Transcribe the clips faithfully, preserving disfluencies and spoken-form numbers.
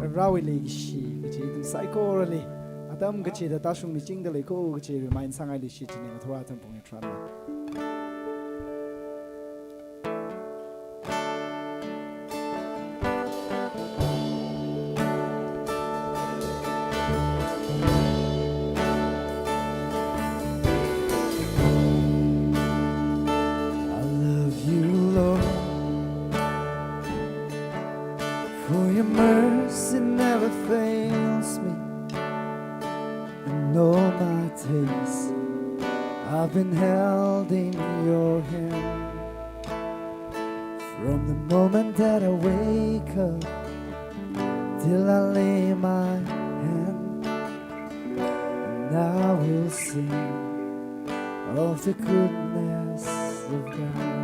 Varewui leikashi kachi ithum saikorali atam kachida tāshungmichingda lei ko kachi remind sāngaili shi chini ngathor atam pung yatran. I love you, Lord, for your mercy never fails me. And all my days I've been held in your hand. From the moment that I wake up till I lay my hand, and I will sing of the goodness of God.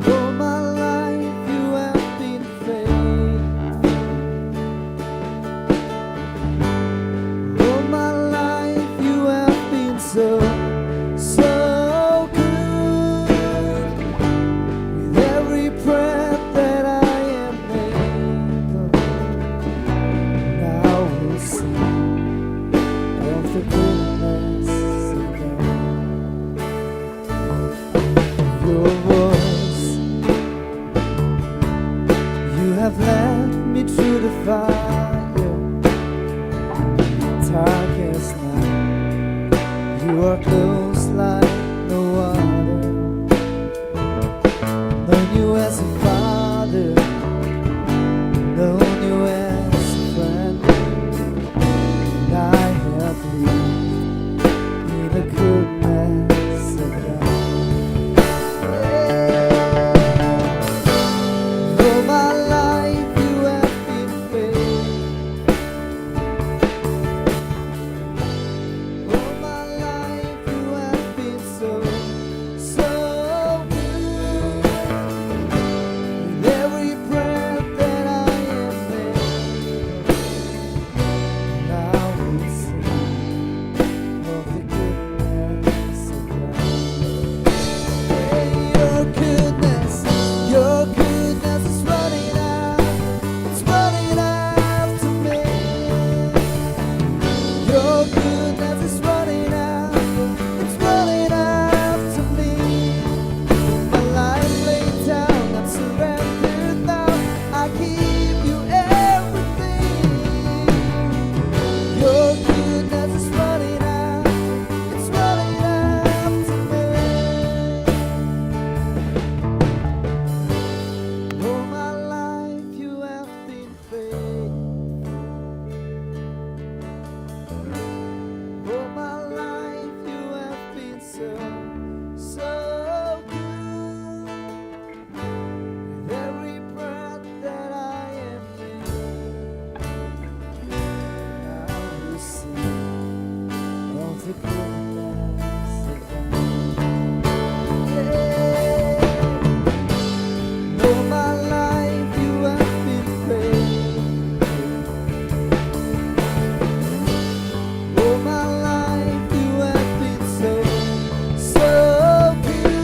All my life you have been faithful. All my life you have been so, so good. With every breath that I am able, I will sing of the goodness of God. Your voice, you have led me through the fire, darkest night. You are close like no other. Known you as a father, known you as a friend. And I have lived in the goodness of God. All my life you have been faithful. All my life you have been so, so good. With every breath that I am able, I will sing of the goodness of God. Hey, your goodness, your goodness is running out, it's running after me. Your goodness is running out, it's running after me. My life laid down, I'm surrendered now. I give you everything. Your goodness is running out, it's running after me. All my life you have been faithful. All my life you have been so, so good. With every breath that I am in, I will sing of the goodness of God. Yeah. All my life you have been faithful. All my life you have been so, so good.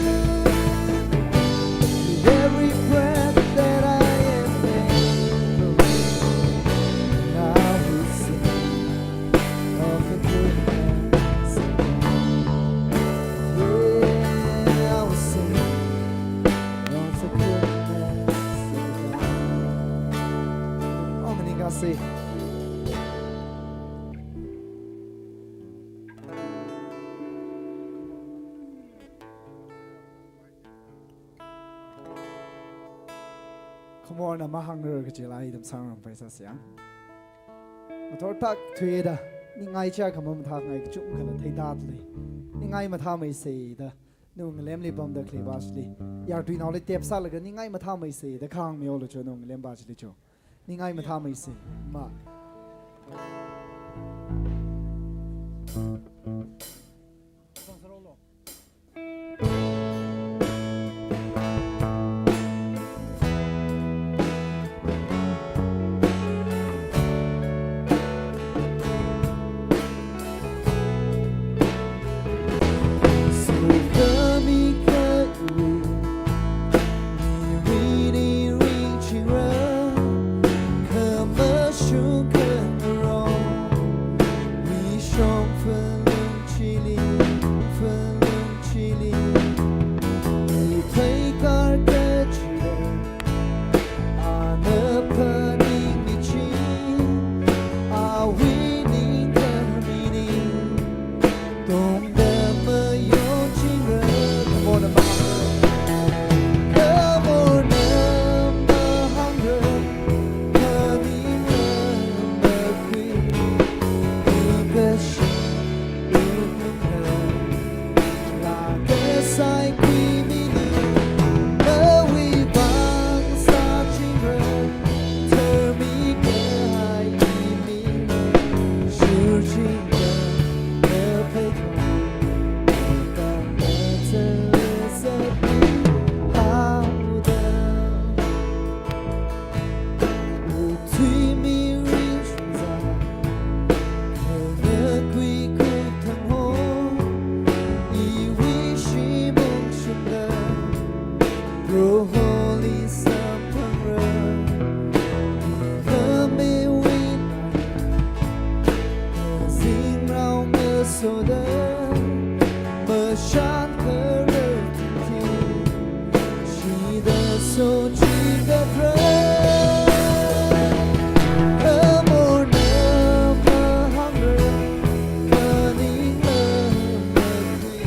With every breath that I am able, I will sing of the goodness of God. Yeah, I will sing of the goodness of God. Oh, maningkasei. Khamorna mahāngra kachila ithum sāngarumpai sāsa. Ngathor thak thuida, ningai chiakha mamathāngai kachungkhala theida lei. Ningai mathāmeisei da, nawui ngalemli pamda khaleiva chili, yartuinaoli tep sālaga ningai mathāmeisei da kahāng milu cho, nawui ngalemva chili cho. Ningai mathāmeisei, ma. So kami kami, mi rini Proholi samphangra, khamewui eina, zingrao ngasoda, mashan kharar thingthiu, shida sochikatra. Khamorna mahangra, khaningla makhui.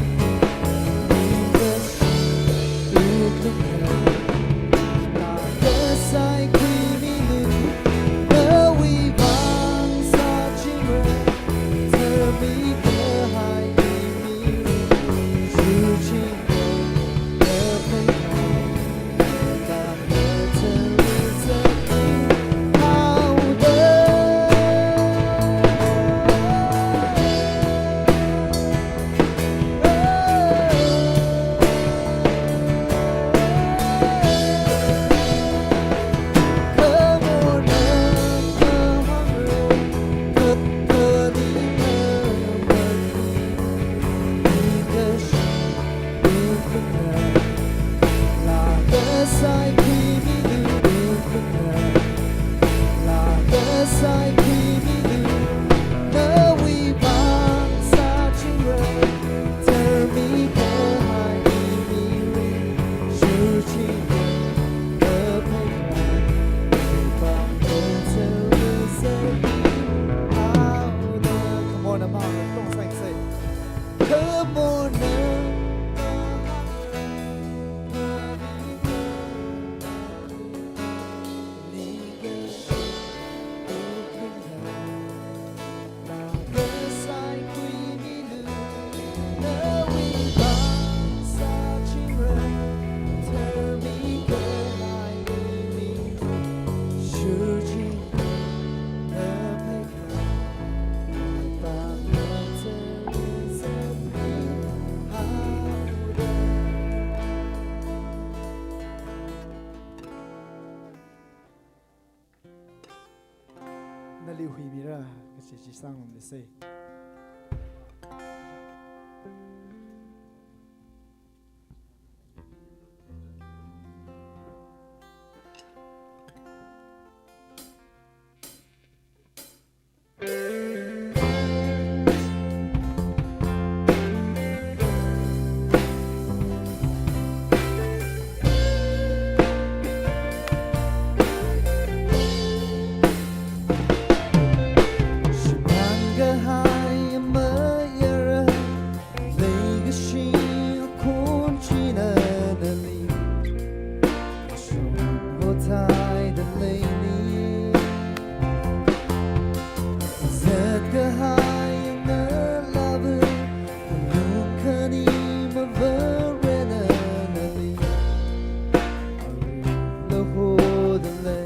Nali huimira, kachi chi sangmamda sei. Shimān kahai mayara, leikashi akhon china nali, shon hothai da leili. Zat kahai ngalāva, lungkhani mavarena nali, arila hoda lei.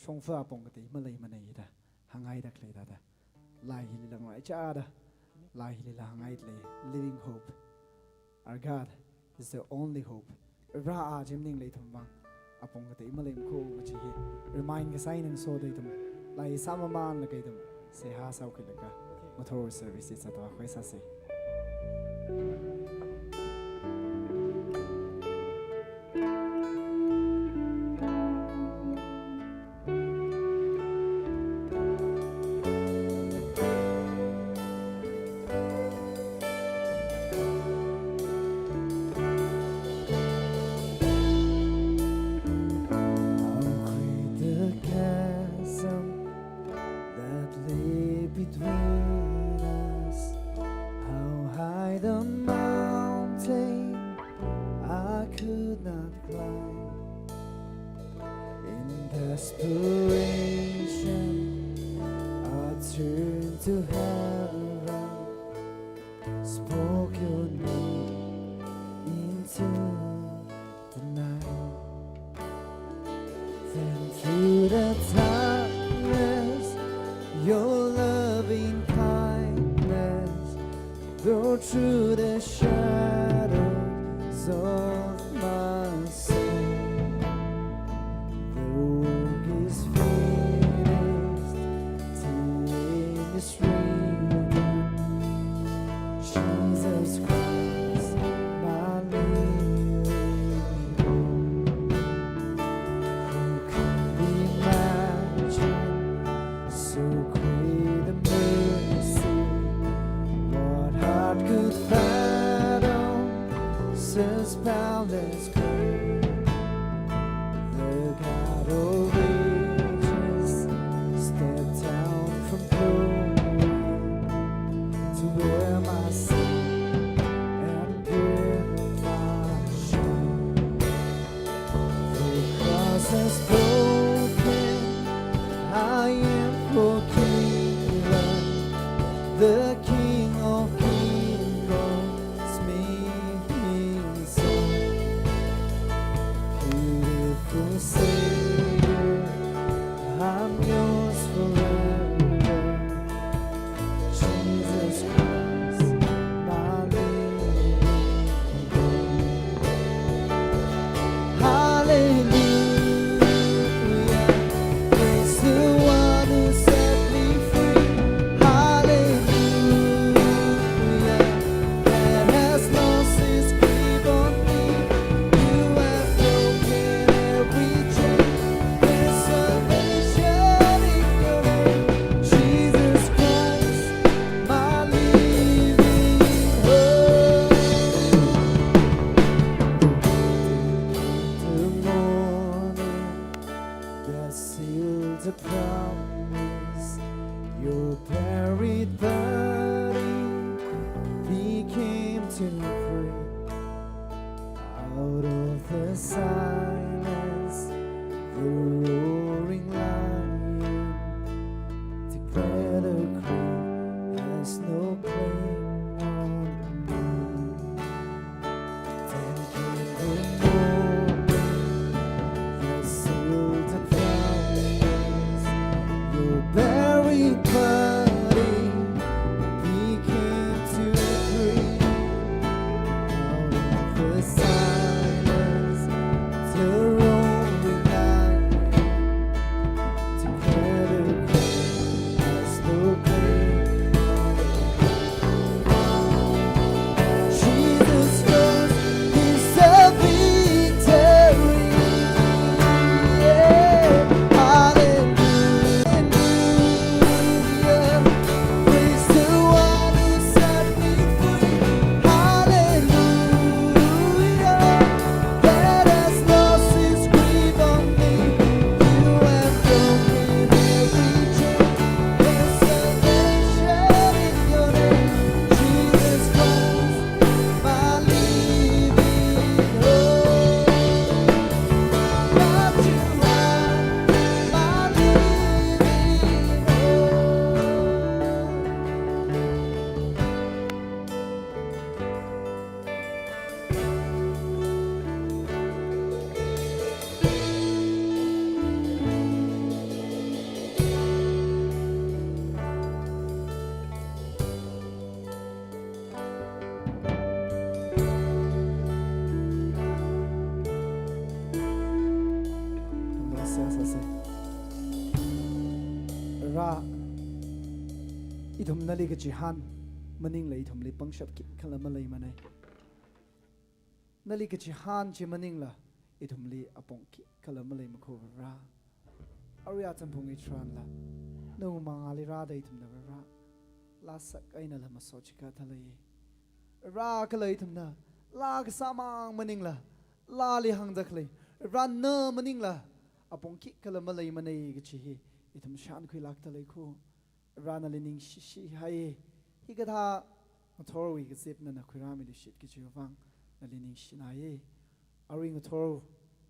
Shongfa apong katei maleimanei da, hāngngaida khalei da da. Lai hili langwai cha da. Lai hili la hāngngai lei. Living hope. Our God is the only hope. Ra a jim ning lei ithum vang apong katei maleimana kachi hi remind kasā eina ngasoda ithum lai sāmamānlaga ithum seihā sākhuilaga ngathor service sāda khuisāsei. How great the chasm that lay between us, how high the mountain I could not climb. In desperation, I turned to heaven, spoke your name into the night. Then through the darkness, your loving kindness, though through the shadows of my soul, the work is finished, the end is written. Jesus Christ, my living hope. Who could imagine so great a mercy? What heart could fathom such boundless grace? The God of ages stepped down from glory to bear my sin and bear my shame. The cross has spoken, I am forgiven. The King of Kings calls me his own. Beautiful Savior, I'm yours forever. Jesus Christ, my living hope. Hallelujah, praise the one who set me free. Hallelujah, that has lost its grip on me. You have broken every chain. There's salvation in your name, Jesus Christ, my living hope. The morning that sealed the promise, your buried body became to free. Out of the silence, the roaring lion declared, the grave has no claim on me. Then came the moment that sealed the promise, your buried body became to free. Out of the silence, the roaring lion declared, the grave has no claim. Jesus Christ is the victory. Yeah. Hallelujah. Praise the one who set me free. Hallelujah. Ra, ithum nali kachihān maningla ithumli pangshap khikhala maleimanei. Nali kachihān chi maningla ithumli apong khikhala maleimakho Vare. Arui atam phung hi tharanla nawui mangāli rāda ithumna Vare, lāsak einala masochikathalei. Vare, kala ithumna laa kasāmang maningla, laali hāngda khalei Vare, na maningla apong khikhala maleimanei kachi hi ithum shānkhuilākdalei kho. Vare, nali ningshishihai. Hikathā ngathorwui kazip nana khuirāmiluishit kajiwui vang nali ningshinaiye. Arui ngathor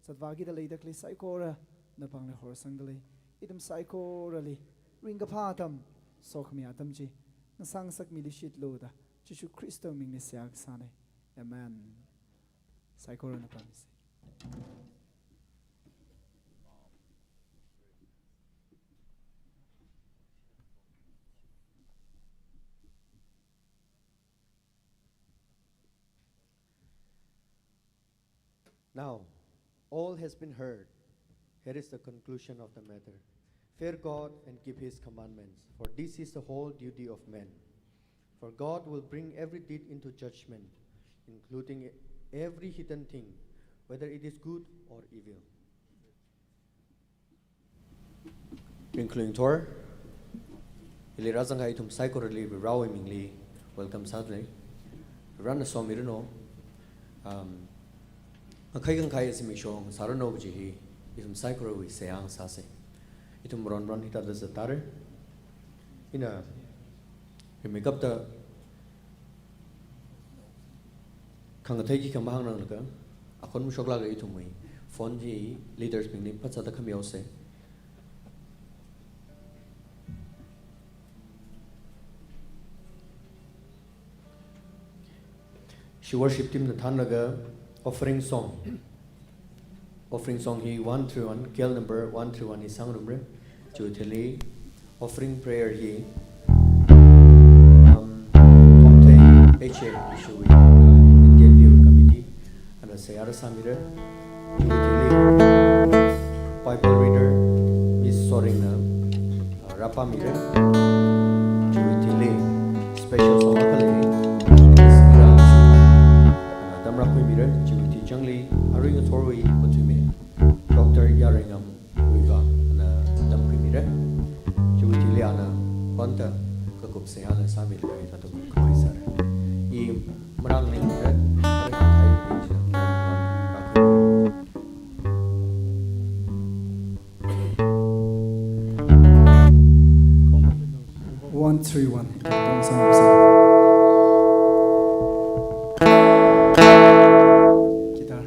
zatvākida leida khalei saikora napāngli horsangdalei. Ithum saikorali ringkaphā atam, sokhami atam chi ngasāngasakmiluishitlu da Jishu Khristawui mingli seihā kasānei. Amen. Saikorana pāmisa. Now, all has been heard. Here is the conclusion of the matter. Fear God and keep his commandments, for this is the whole duty of man. For God will bring every deed into judgment, including every hidden thing, whether it is good or evil. Ringkhaluing ngathor, hili rāzanghai ithum saikorali Varewui mingli welcome sādalei. Varena somiranu. Um, ngakhai khangakhai zimiksho sāranu kaji hi ithum saikorawui seihā sāsei. Ithum ron ron hithāda zattare. Ina rimeikapta khangathei khikha mahāngranglakha, akhon mashoklaga ithumwui phone hi leaders bingli phatsāda khamihaosei. Shi worship team na thānlaga offering song. Offering song hi one three one, K L number one three one hi sāngarumra. Chiwui thili offering prayer hi, um, Thomthei H A ishiwui Indian Bill Committee ana seihā rāsāmira. Chiwui thili Bible reader Miss Soringna, uh, rāpāmira. Chiwui thili special song akha lei, Miss Ira Shupa ana tamrākhuimira. Chiwui thi changli arui ngathorwui mathuimi Doctor Yaringam Ruiva ana tamkhuimira. Chiwui thili ana panta kakup seihāla sāmida khalei thāda khuisāra. I marānganingra, arui khangathei ningshina. One three one. Guitar.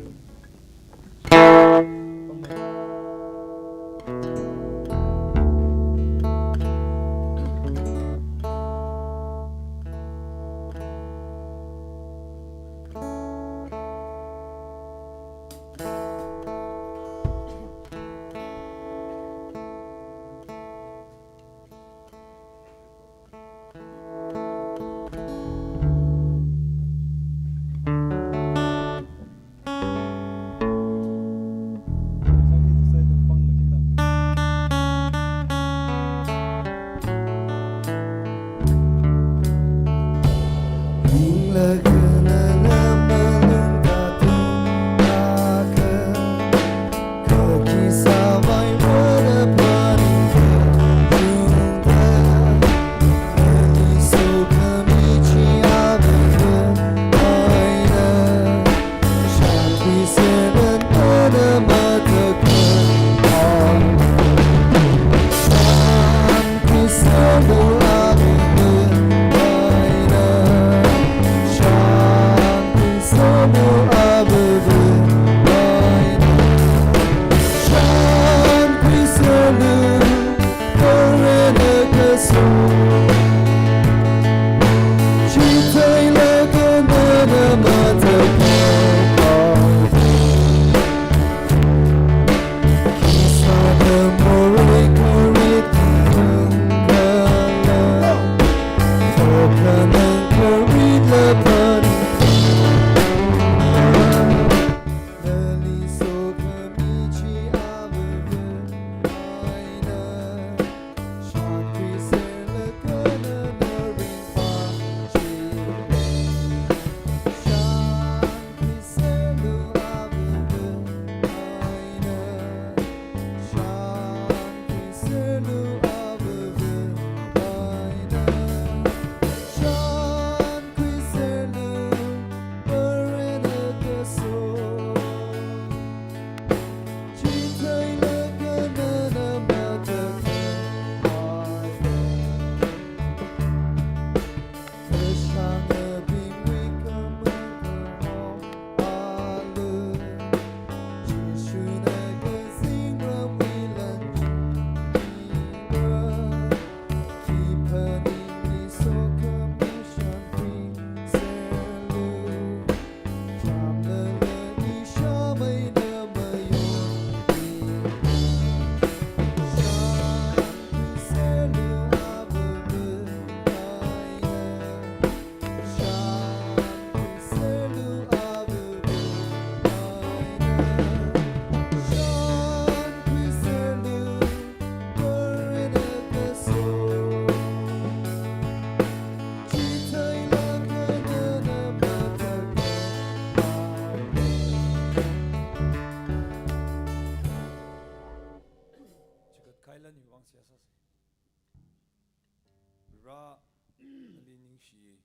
Chi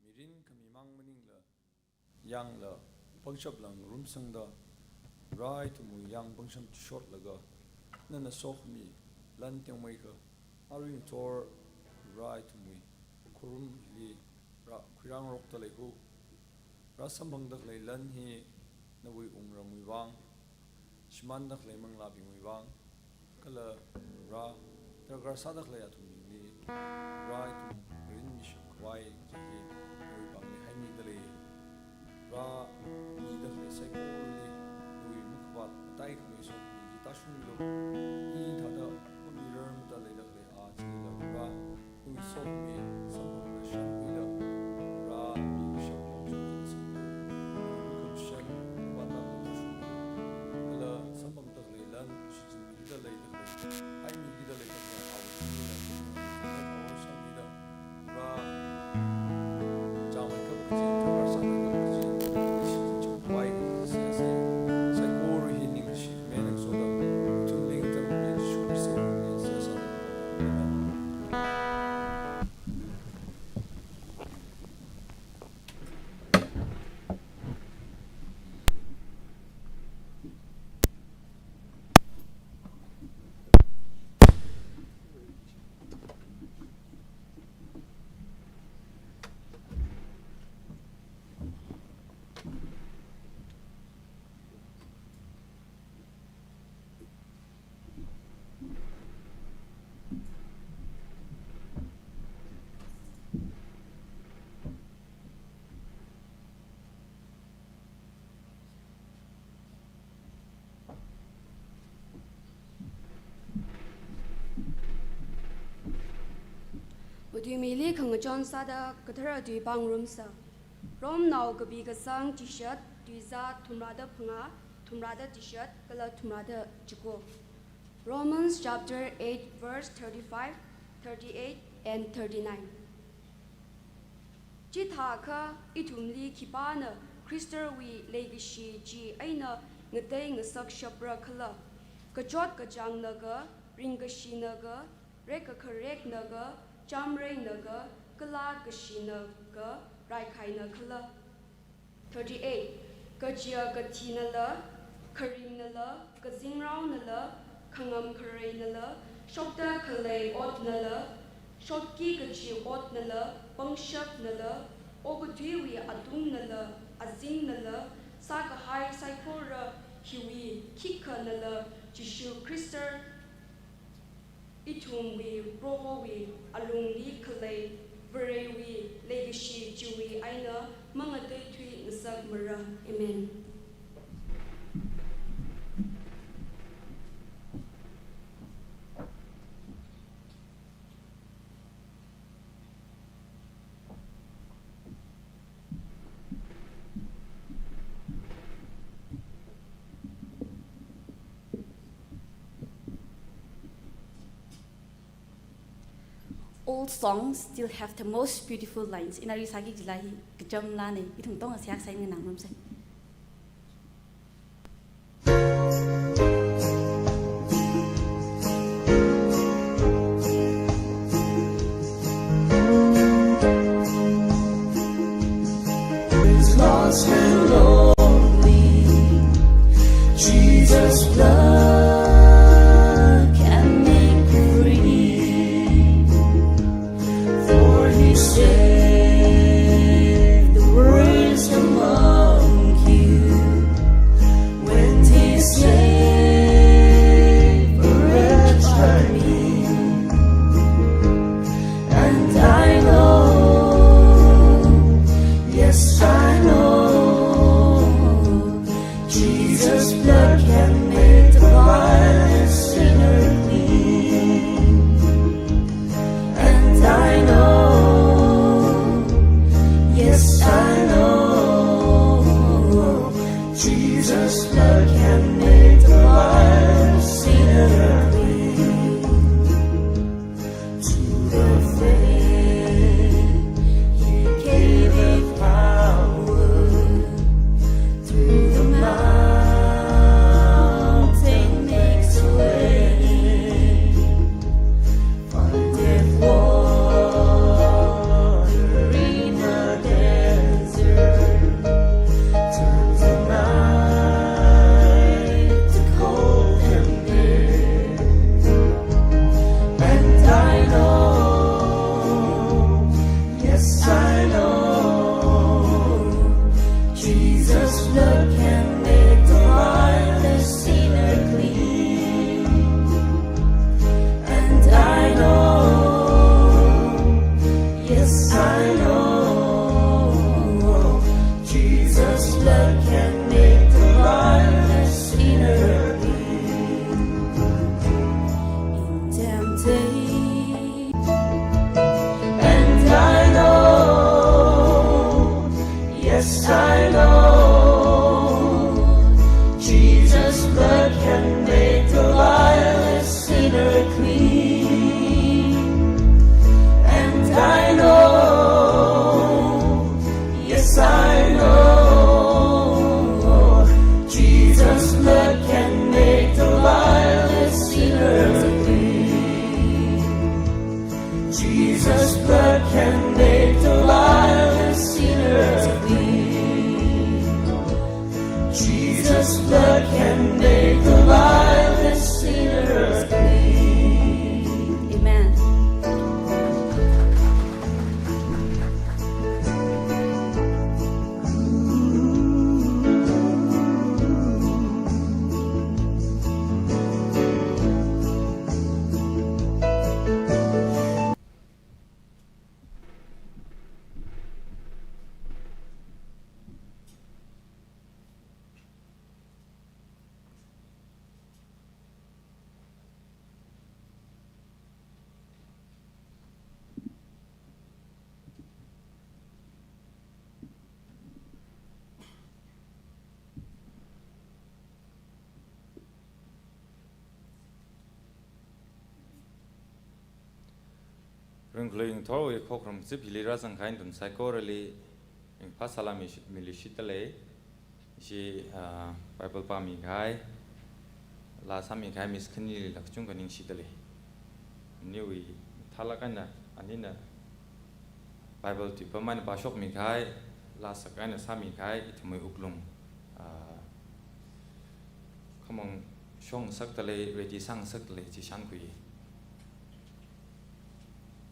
mirin khami mang maningla, yangla pangshap lāngarumsangda, Vare ithumwui yang pangshap chishotlaga, nana sokhami lan tengmeikha, arui ngathor Vare ithumwui khorum hili rā khuirāngarokta leihu. Rā samphangda khalei lan hi nawui wungramwui vang, shimānda khalei manglābingwui vang, kala Vare darkar sāda khalei athumbingli, Vare ithum mirin mishap khavai chi hi nawui pāngli haimida lei. Vare mida khalei saikorali nawui makhavāt matai khamei sokhami chi tāshungmilu. Hithāda mamirar mada leida khalei a chila Vare nawui sokhami samphangda shānkhuida, Vare mi kashap pongshap chila sangkhu, nawui makhamshan, vātna tāshungmilu. Kala samphangda khalei lan shichinmida leida khalei, haimida leida khalei awui chila, awui sangkhuida, Vare chāngmeikap kaji, darkar sāmeikap kaji, shichin chungpai kaji seihā sāsa. Saikora hi ningshi, menang soda, ithum lingtam mi Jishu Khristawui ming seihā sāsa. Amen. Utuimili khangachon sāda kathara tui pāngarumsa. Romnao kapi kasang chishat, tuizā thumrāda phangā, thumrāda chishat, kala thumrāda chiko. Romans chapter eight, verse thirty-five, thirty-eight, and thirty-nine. Chithākha ithumli khipāna Khristawui leikashi chieina ngateingasakshapra khala? Kachot kachāngna ka, ringkashina ka, rekkakharekna ka, chāmreina ka, kala kashina ka, raikhaina khala? Thirty-eight. Kajiya kathinala, kharingnala, kazingraonala, khangam khareinala, shokda khalei otnala, shokki kaji otnala, pangshapnala, okathuiwui atungnala, azingnala, sākahai saikora hiwui khikhanala, Jishu Khrista ithumwui Prohowui alungli khalei Varewui leikashi chiwui eina mangateithui ngasakmara. Amen. Old songs still have the most beautiful lines. Ina risāki jilai hi kacham lāna, ithum tongna seihā sāngarumsa. Is lost and lonely. Jesus' blood can make you free. For he saved the worst among you. When he saved a wretch like me. And I know, yes, I know, Jesus' blood can make Jesus' blood can make the vilest sinner clean. And I know, yes, I know, Jesus' blood can make the vilest sinner clean. In temptation, and I know, yes, I know, Jesus' blood can make the vilest sinner clean. And I know, yes, I know, Jesus' blood can make the vilest sinner clean. Jesus' blood can make the vilest sinner clean. Jesus' blood can make the vilest sinner clean. Amen. Ringkhalui ringthorwui khokharum kazip hili rāzangkahai nathum saikorali ringphā salām mi, miluishitdalei. Ishi, ah, Bible pāmikahai, laa sāmikahai Miss Khanili lāk kachungkha ningshidalei. Aniwui thālāk eina, anina Bible tuipam eina pāshokmikahai, laa sak eina sāmikahai, ithumwui wuklung, ah, khamong shongasakdalei, ready sāngasakdalei chi shānkhui.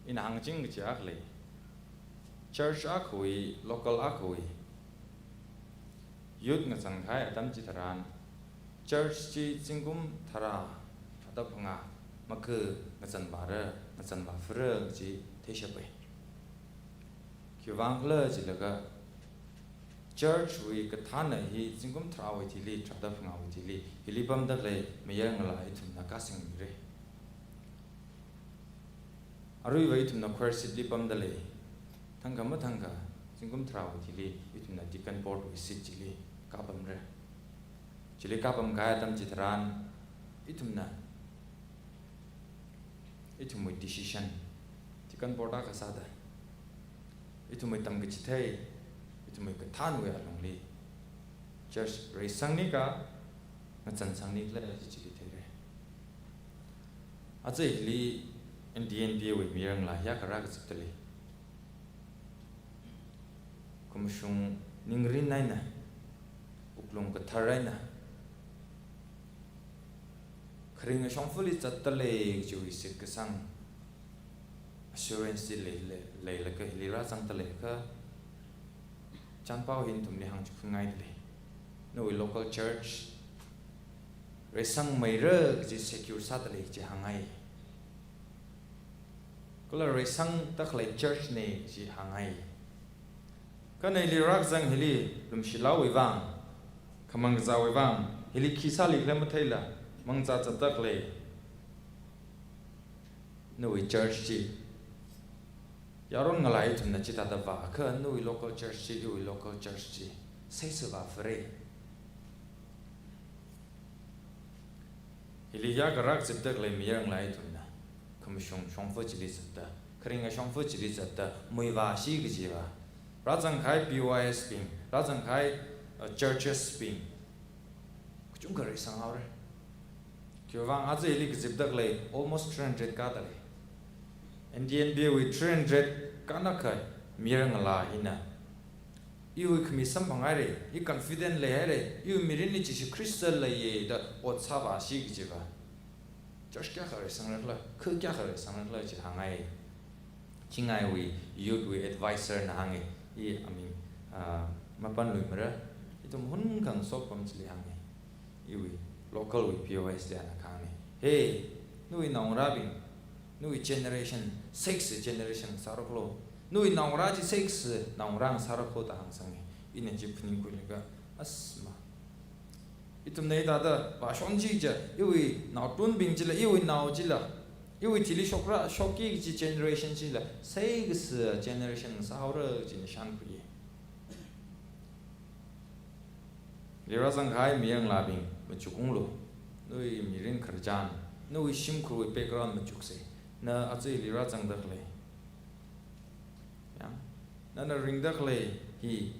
Ina hāngching kachi akha lei. Church akhawui, local akhawui youth ngazangkahai atam chitharan, church chi zingkum tharā, tharāda phangā, maka ngazanvāra, ngazanvāphara chi theishappai. Khiwuivang khala jilaga, church wui kathānna hi zingkum tharāwui thili, tharāda phangāwui thili, hili pamdalei mayarngalā ithumna kāsingmira. Aruiva ithumna choir seat li pamdalei. Thangkha mathangkha, zingkum tharāwui thili, ithumna deacon board wui seat chili kāpamra. Chili kāpamkahai atam chitharan, ithumna, ithumwui decision, deacon board akha sāda, ithumwui tamkachithei, ithumwui kathānwui alungli, church reisangni ka, ngachansangni khala chi chili theira. Aja hili N D N B A wui mayarngalā hiyākha rākazipdalei. Khamashung ningrin eina, wuklung kathar eina, kharinga shongfali zatdalei kajiwui shitkasang assurance chi lei, lei, leilaga hili rāzangdalei kha, chānpao hi nathumli hāngchikhun ngaidalei. Nawui local church reisangmeira kaji secure sādalei kaji hāngngai. Kala reisangda khalei church na kaji hāngngai. Kha na hili rākazang hili lumshilāwui vang, khamang kazāwui vang, hili khi sāli khala matheila, mangazā zatda khalei nawui church chi yaron ngalā ithumna chithāda vākha, nawui local church chi, iwui local church chi seisā vāphara. Hili hiyākha rākazipda khalei mayarngalā ithumna, khamashung shongfa chili zatda, kharinga shongfa chili zatda, muivāshi kajiva, rāzangkahai P Y S bing, rāzangkahai, uh, churches bing, kachungkha reisanghaora. Khiwuivang aja hili kazipda khalei almost three hundred kadalei. N D N B A wui three hundred kanakha mayarngalā hina, iwui khami samphanghaira, i confident leihaira, iwui mirinli Jishu Khrista leiya da ot sāvāshi kajiva, church kayākha reisangra khala, kha kayākha reisangra khala chi hāngngai. Chingaiwui youth wui advisor na hānga, i aming, ah, mapanluimara. Ithum hun khangasak apam chili hānga. Iwui local wui P O S li ana kahāngna. Hey, nawui naongarābing, nawui generation six generation sāraklu. Nawui naongarā chi six naongarā sāraklu da hāngsanga. Ina chi phaningkhuilaga, asma, ithumna hithāda vāshon chi kaja, iwui naothotbing chila, iwui nao chila, iwui thili shokra, shokki kaji generation chila, six generation sāhaora kaji nishan khuiya. Leira zangkahai mayarngalābing, machuk unglu. Nawui mirin khararchan, nawui shimkhurwui background machuksa. Na aja leira zangda khalei, ya, nana ringda khalei hi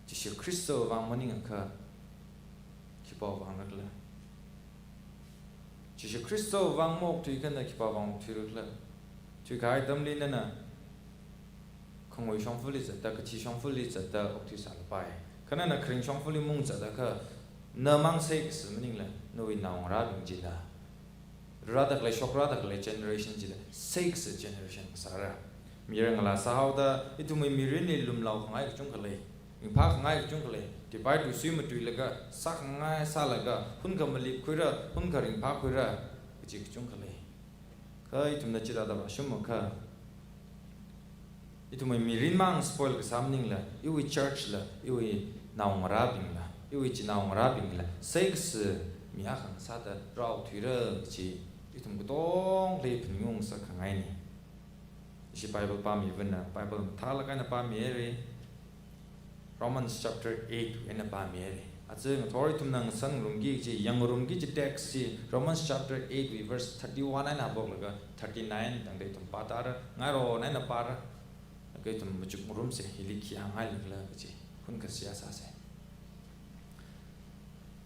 Jishu Khristawui vang maningakha khipāwui vang rakhala? Jishu Khristawui vang maokthuiakha na khipāwui vang okthuirakhala? Thuikahai atamli nana khangui shongfali zatda, kathi shongfali zatda okthuisālapai. Kha nana kharing shongfali mung zatakha, namang six maningla, nawui naongarābing chila, rāda khalei, shokrada khalei generation chila six generation sāra. Mayarngalā sāhaoda, ithumwui mirinli lumlaokhangai kachungkha lei, ringphākhangai kachungkha lei, tipai tuisui matuilaga, sākhangai sālaga, hunkha malip khuira, hunkha ringphā khuira kaji kachungkha lei. Kha ithumna chithāda vāshunakha, ithumwui mirin mang spoil kasā maningla, iwui church la, iwui naongarābingla, iwui chinaongarābingla, six mi akha ngasāda rāokthuira kaji ithum katongli phaningung ngasakkhangaina. Ishi Bible pāmivana, Bible mathālāk eina pāmihaira. Romans chapter eight eina pāmihaira. Aja ngathor ithumna ngasāngarumki kaji, yangngarumki kaji text chi Romans chapter eight wui verse thirty-one eina haophoklaga thirty-nine tangda ithum pātāra, ngaron eina pāra. Laga ithum machukngarumsa, hili khi hānghailikhala kaji, hunkha seihā sāsa.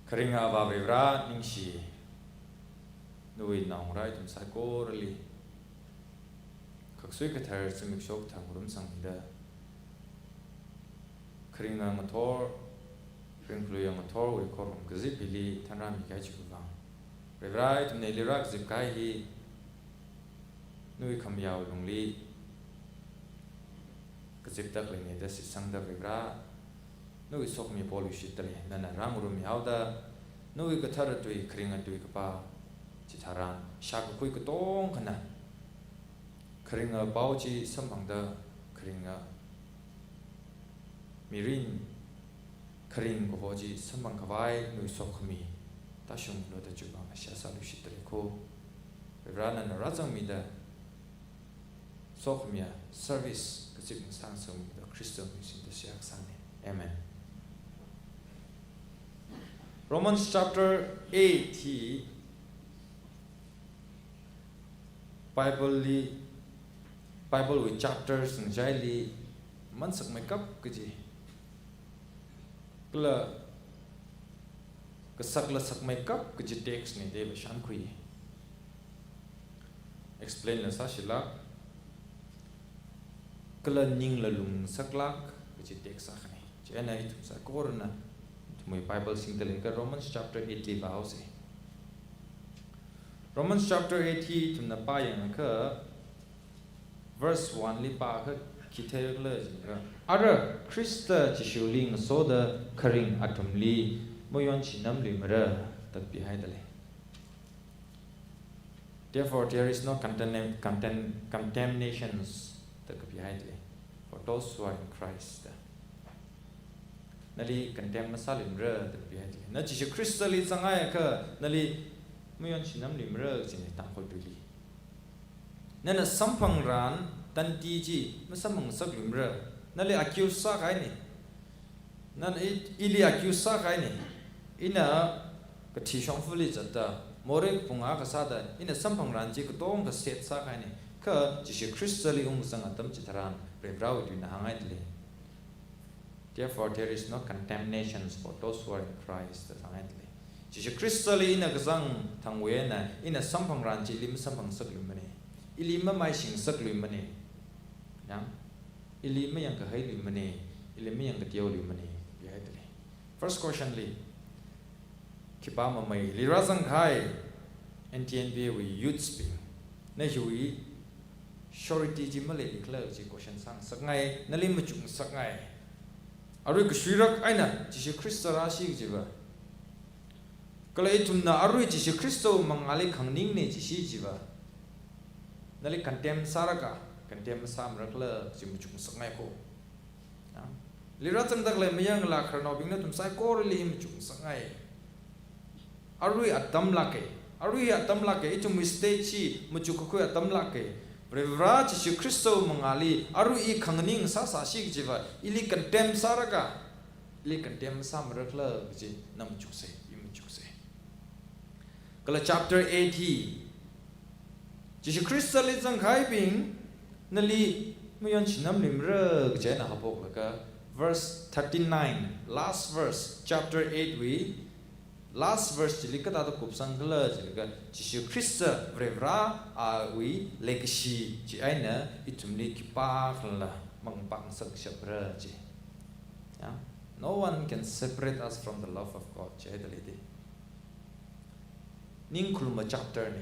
Kharinga Avā Vare, ningshi, nawui naongarā ithum saikorali khaksui kathar zimiksho kathar ngarumsangmida, kharinga ngathor, ringkhaluiya ngathorwui khorum kazip hili thanrāmi kahai chiwui vang, Vare, ithumna hili rākazip kahai hi nawui khamayāwui lungli kazipda khaleina da shitsangda, Vare, nawui sokhami poluishitda lei. Nana rāngarummihaoda, nawui kathara tui, kharinga tui kapā chitharan, shākakhui katongkhana kharinga pao chi samphangda, kharinga mirin, kharing kaho chi samphangkhavai nawui sokhami tāshunglu da chiwui vang seihā sāluishitda lei kho. Vare, nana rāzangmida, sokhamiya service kazip ngasāngasakmida Khristawui ming singda seihā kasāna. Amen. Romans chapter eight hi Bible li, Bible wui chapters ngachaili mansakmeikap kaji, kala kasakla sakmeikap kaji text na da vāshankhui. Explain la sāshilāk, kala ningla lungngasaklāk kaji text akhana. Chieina ithum saikorana ithumwui Bible singda leiakha Romans chapter eight li vāhaosa. Romans chapter eight hi ithumna pāyangakha, verse one li pākha khi theirakhala jiakha, ara Khrista Jishuli ngasoda kharing athumli mayonshinamluimara da kapihaida lei. Therefore, there is no condemn-, condemn-, condemnations da kapihaida lei for those who are in Christ. Nali condemn masāluimara da kapihaida lei. Na Jishu Khristali zanghaiakha nali mayonshinamluimara kajina Tangkhul tuili. Nana samphangran tandi chi masamphangsakluimara. Nali accuse sākahaina. Nana i-, ili accuse sākahaina. Ina kathi shongfali zatda, morei kaphung akha sāda, ina samphangran chi katongkha set sākahaina. Kha Jishu Khristali ungzang atam chitharan, Varivarāwui tuina hānghaida lei. Therefore, there is no condemnation for those who are in Christ, da hānghaida lei. Jishu Khristali ina kazang thangwui eina, ina samphangran chi ili masamphangsakluimana. Ili mamaishingasakluimana. Yang, ili mayangkahailuimana. Ili mayangkateoluimana, kapihaida lei. First question li, khipā mamei, hili rāzangkahai N T N B wui youths bing, na hiwui surety chi maleikhala kaji question sāngasakngai, nali machukngasakngai. Arui kashuirak eina Jishu Khrista rāshi kajiva, kala ithumna arui Jishu Khristawui mangāli khanganingne jishi chiva, nali condemn sārakha, condemn masāmarakhala kaji machukngasakngai ko. Ya. Lira zangda khalei mayarngalā khararnaobing nathum saikorali machukngasakngai. Arui atam lāka. Arui atam lāka. Ithumwui stage chi machukkakhui atam lāka. Varivarā Jishu Khristawui mangāli arui i khanganing sāsāshi kajiva, ili condemn sārakha, ili condemn masāmarakhala kaji na machuksa, i machuksa. Kala chapter eight hi, Jishu Khristali zangkahaibing, nali mayon chinamluimara kaji eina haophoklaga, verse thirty-nine, last verse, chapter eight wui last verse chili kathāda kupsangkhala jilaga, Jishu Khrista Varivarāwui leikashi chi eina ithumli khipākhala mangpāngasakshapra ji. Ya? No one can separate us from the love of God, jihaida lei de. Ningkhaluma chapter na.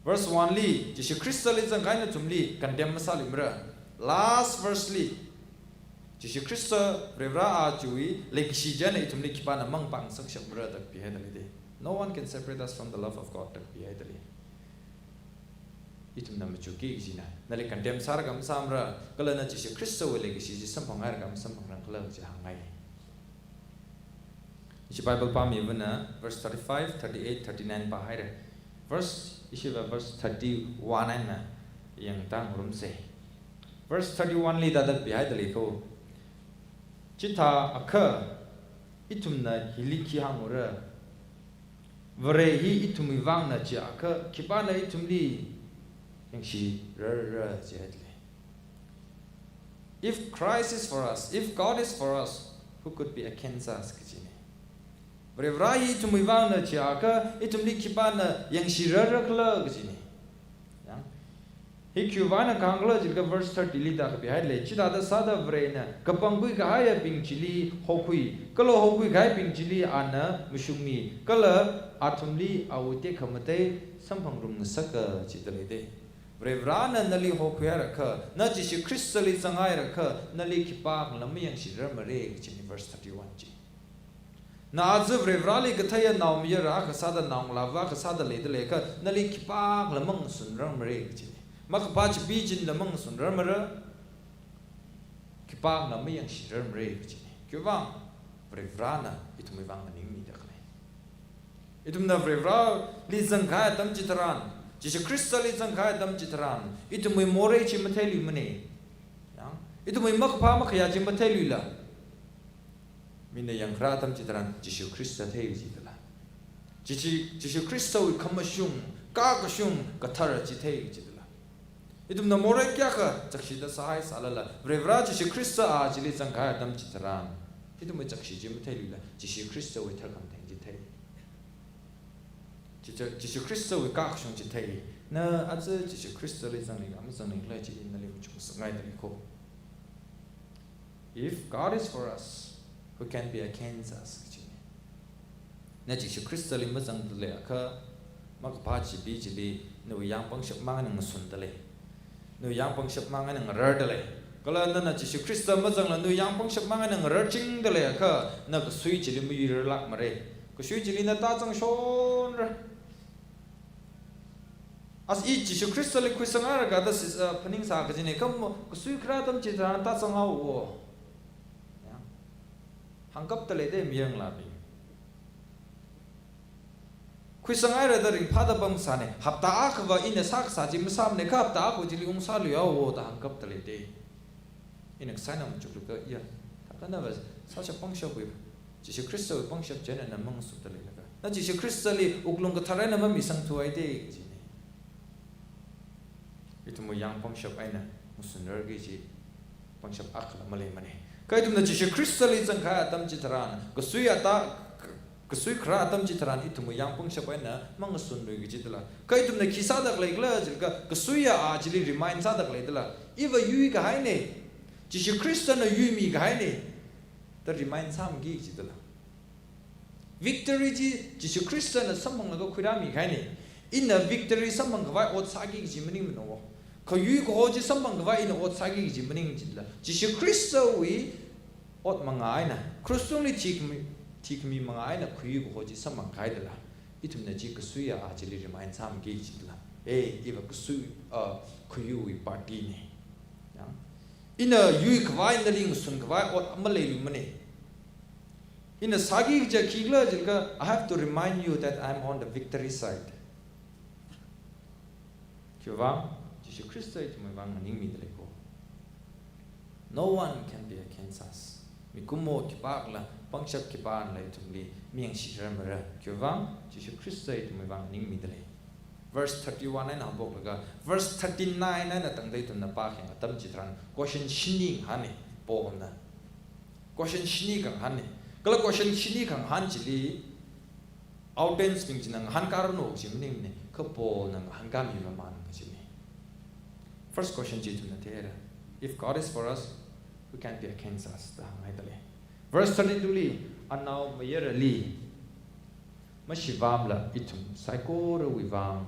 Verse one li, Jishu Khristali zangkahai nathumli condemn masāluimara. Last verse li, Jishu Khrista Varivarā chiwui leikashi chi eina ithumli khipāna mangpāngasakshapra da kapihaida lei de. No one can separate us from the love of God da kapihaida lei. Ithumna machukki kajina, nali condemn sārakha masāmara, kala na Jishu Khristawui leikashi chi samphanghairakha masamphangrangkhala kaji hāngngai. Ishi Bible pāmivana verse thirty-five, thirty-eight, thirty-nine pāhaira. Verse, ishiva verse thirty-one eina yangtangarumsa. Verse thirty-one li thāda kapihaida lei ko. Chithākha ithumna hili khi hāngura? Vare hi ithumwui vangna chiakha, khipāna ithumli yangshirarra jihaida lei. If Christ is for us, if God is for us, who could be against us? Kajina. Varivarā hi ithumwui vangna chiakha, ithumli khipāna yangshirarrakhala kajina. Ya. Hi khiwui vangna kahāngkhala jilaga verse thirty li thāda kapihaida lei. Chithāda sāda Varena kapangkhui kahaiyabing chili hokhui, kala hokhui kahaibing chili ana mashungmi, kala athumli awui tekhamatei samphangrumngasaka jida lei de. Varivarāna nali hokhuihairakha, na Jishu Khristali zanghairakha, nali khipākhala mayangshirar mara kajina verse thirty-one chi. Na aja Varivarāli katheiya naomayara akha sāda, naongalāva akha sāda leida leiakha, nali khipākhala mangasunrar mara kajina. Makaphā chibi chila mangasunrar mara, khipākhala mayangshirar mara kajina. Khiwui vang? Varivarāna ithumwui vang nganingmida khalei. Ithumna Varivarāli zangkahai atam chitharan, Jishu Khristali zangkahai atam chitharan, ithumwui morei chi matheiluimana. Ya? Ithumwui makaphā makhayā chi matheiluila. Mina yangkharā atam chitharan Jishu Khrista thei kajidala. Jishu, Jishu Khristawui khamashung, kakashung, kathara chi thei kajidala. Ithumna morei kayākha chakshida sāhai sālala, Varivarā Jishu Khrista a chili zangkahai atam chitharan, ithumwui chakshi chi matheiluila, Jishu Khristawui tharkhamatheng chi thei. Jishu, Jishu Khristawui kakashung chi thei. Na aja Jishu Khristali zangli kha mazangli khala chi nali machukngasakngaida lei ko. If God is for us, who can be against us? Kajina. Na Jishu Khristali mazangda leiakha, makaphā chibi chili nawui yāng pangshap mang eina ngasunda lei. Nawui yāng pangshap mang eina ngararda lei. Kala nana Jishu Khrista mazangla nawui yāng pangshap mang eina ngararchingda leiakha, na kasui chili mayuirarlāk mara. Kasui chili na tāzangshonra. As i Jishu Khristali khuisanghaira kajida sis, ah, phaningsā kajina, kha mo, kasui kharā atam chitharan tāzanghaowa. Ya. Hāngkapta lei de mayarngalābing. Khuisanghaira da ringphāda pamsāna, hapta akhava ina sākasā chi masāmana, kha hapta akha chili ungsāluihaowa da hāngkapta lei de. Ina kasā eina machuklaga, ya, thākha nava sāshap pangshapwui, Jishu Khristawui pangshap china na mangasunda leilaga, na Jishu Khristali wuklung kathar eina mamisangthuhaida kajina. Ithumwui yāng pangshap eina ngasunrarki kaji pangshap akhala maleimana. Kha ithumna Jishu Khristali zangkahai atam chitharan, kasui ata, kasui kharā atam chitharan ithumwui yāng pangshap eina mangasunlui kajidala. Kha ithumna khi sāda khaleikhala jilaga, kasuiya a chili remind sāda khaleidala. Iva yuikahaina. Jishu Khristana yuimikahaina da remind sāmiki kajidala. Victory chi Jishu Khristana samphanglaga khuirāmikahaina. Ina victory samphanggavai ot sāki kaji maningmana. Khayui kaho chi samphang khavai ina ot sāki kaji maning chila, Jishu Khristawui ot manga eina, krush tungli thikhami, thikhami manga eina khayui kaho chi samphang kahaidala, ithumna chi kasuiya a chili remind sāmiki chila, eh, iva kasui, uh, khayuiwui party ne. Ya. Ina yui khavai, nali ngasun khavai ot ama leilu mane. Ina sāki kaja khikhala jilakha, I have to remind you that I'm on the victory side. Khiwuivang, Jishu Khrista ithumwui vang nganingmidalei ko. No one can be against us. Mikumo khipākhala, pangshap khipānala ithumli miyangshirar mara. Khiwuivang, Jishu Khrista ithumwui vang nganingmidalei. Verse thirty-one eina haophoklaga, verse thirty-nine eina tangda ithumna pākhayang atam chitharan, question shini ngahāne, Paulna. Question shini khangahāne. Kala question shini khangahān chili, audience bing china ngahānkāranu kaji maningmane, kha Paulna ngahānkāmi mamān kajine. First question chi ithumna theira. If God is for us, who can be against us? Da hānghaidalei. Verse thirty-two li, anaomayarali mashivāmala ithum saikorawui vang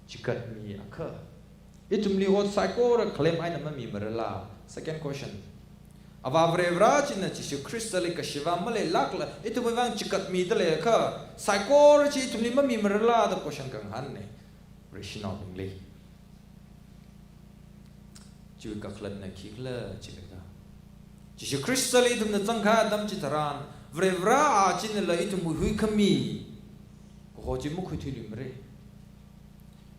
chigatmiakha, ithumli ot saikora khalem eina mamimarala? Second question. Avā Varivara china Jishu Khristali kashivā maleilākla ithumwui vang chigatmidaleiakha, saikora chi ithumli mamimarala da question khangahānne, Vareshinaobingli. Chiwui kakhalatna khikhala jilakha, Jishu Khristali ithumna zangkahai atam chitharan, Varivara a chinala ithumwui huikhami kaho chi makhuithuilu mare.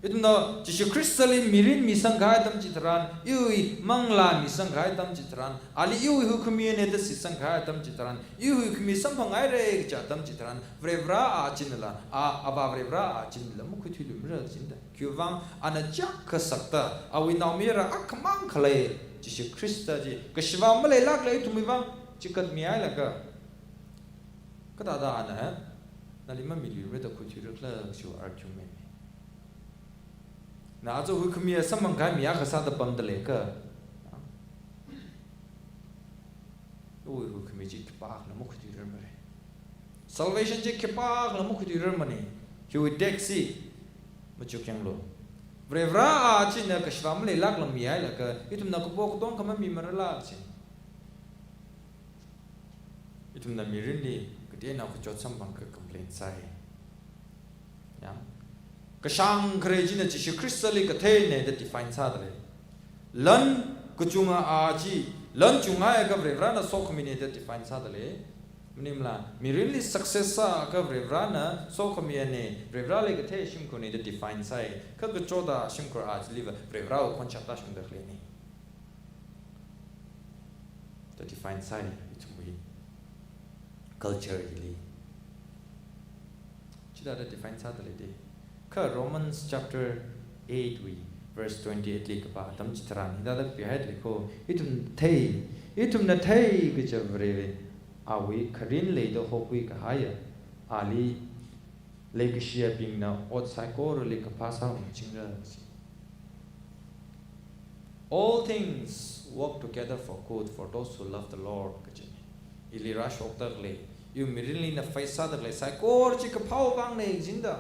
Ithumna Jishu Khristali mirin misangkahai atam chitharan, iwui manglā misangkahai atam chitharan, ali iwui huikhamiya ne da shitsangkahai atam chitharan, iwui huikhami samphanghaire kaja atam chitharan, Varivara a chinala, a, Avā Varivara a chinala makhuithuilu mara jida. Khiwuivang, ana chiyākha sakta, awui naomayara akhamang khalei Jishu Khrista chi kashivā maleilākla ithumwui vang chigatmihailaga, kathāda ana nali mamilu mara da khuithuirakhala kajiwui argument ne. Na aja huikhamiya samphangkahai mi akha sāda pamdaleikha, iwui huikhami chi khipākhala makhuithuirar mare. Salvation chi khipākhala makhuithuirar mane. Hiwui text chi machukyanglu. Varivara a china kashivā maleilākla mihailaga, ithumna kapo katongkha mamimarala chi. Ithumna mirinli kateonao kachot samphangakha complain sāi. Ya. Kashāng khare china Jishu Khristali katheine da define sādalei. Lan kachunga a chi, lan chunghaiakha Varivarana sokhamine da define sādalei. Maningmala, mirinli success sāakha Varivarana sokhamine, Varivarali kathei shimkhurne da define sāi. Kha kachota shimkhur a chiliva Varivarawui khonshap tāshungda khaleine da define sāi, ithumwui culture hili. Chithāda define sādalei de. Kha Romans chapter eight wui verse twenty-eight li kapā atam chitharan, hithāda kapihaidalei ko, ithum thei, ithumna thei kaja Vare awui kharin leida hokhui kahaiya, ali leikashiyabingna ot saikorali kaphā sāungchingra kaji. All things work together for good for those who love the Lord kajine. Ili rāshokda khalei, iwui mirinli ina face sāda khalei saikora chi kaphāwui vangne kajina da.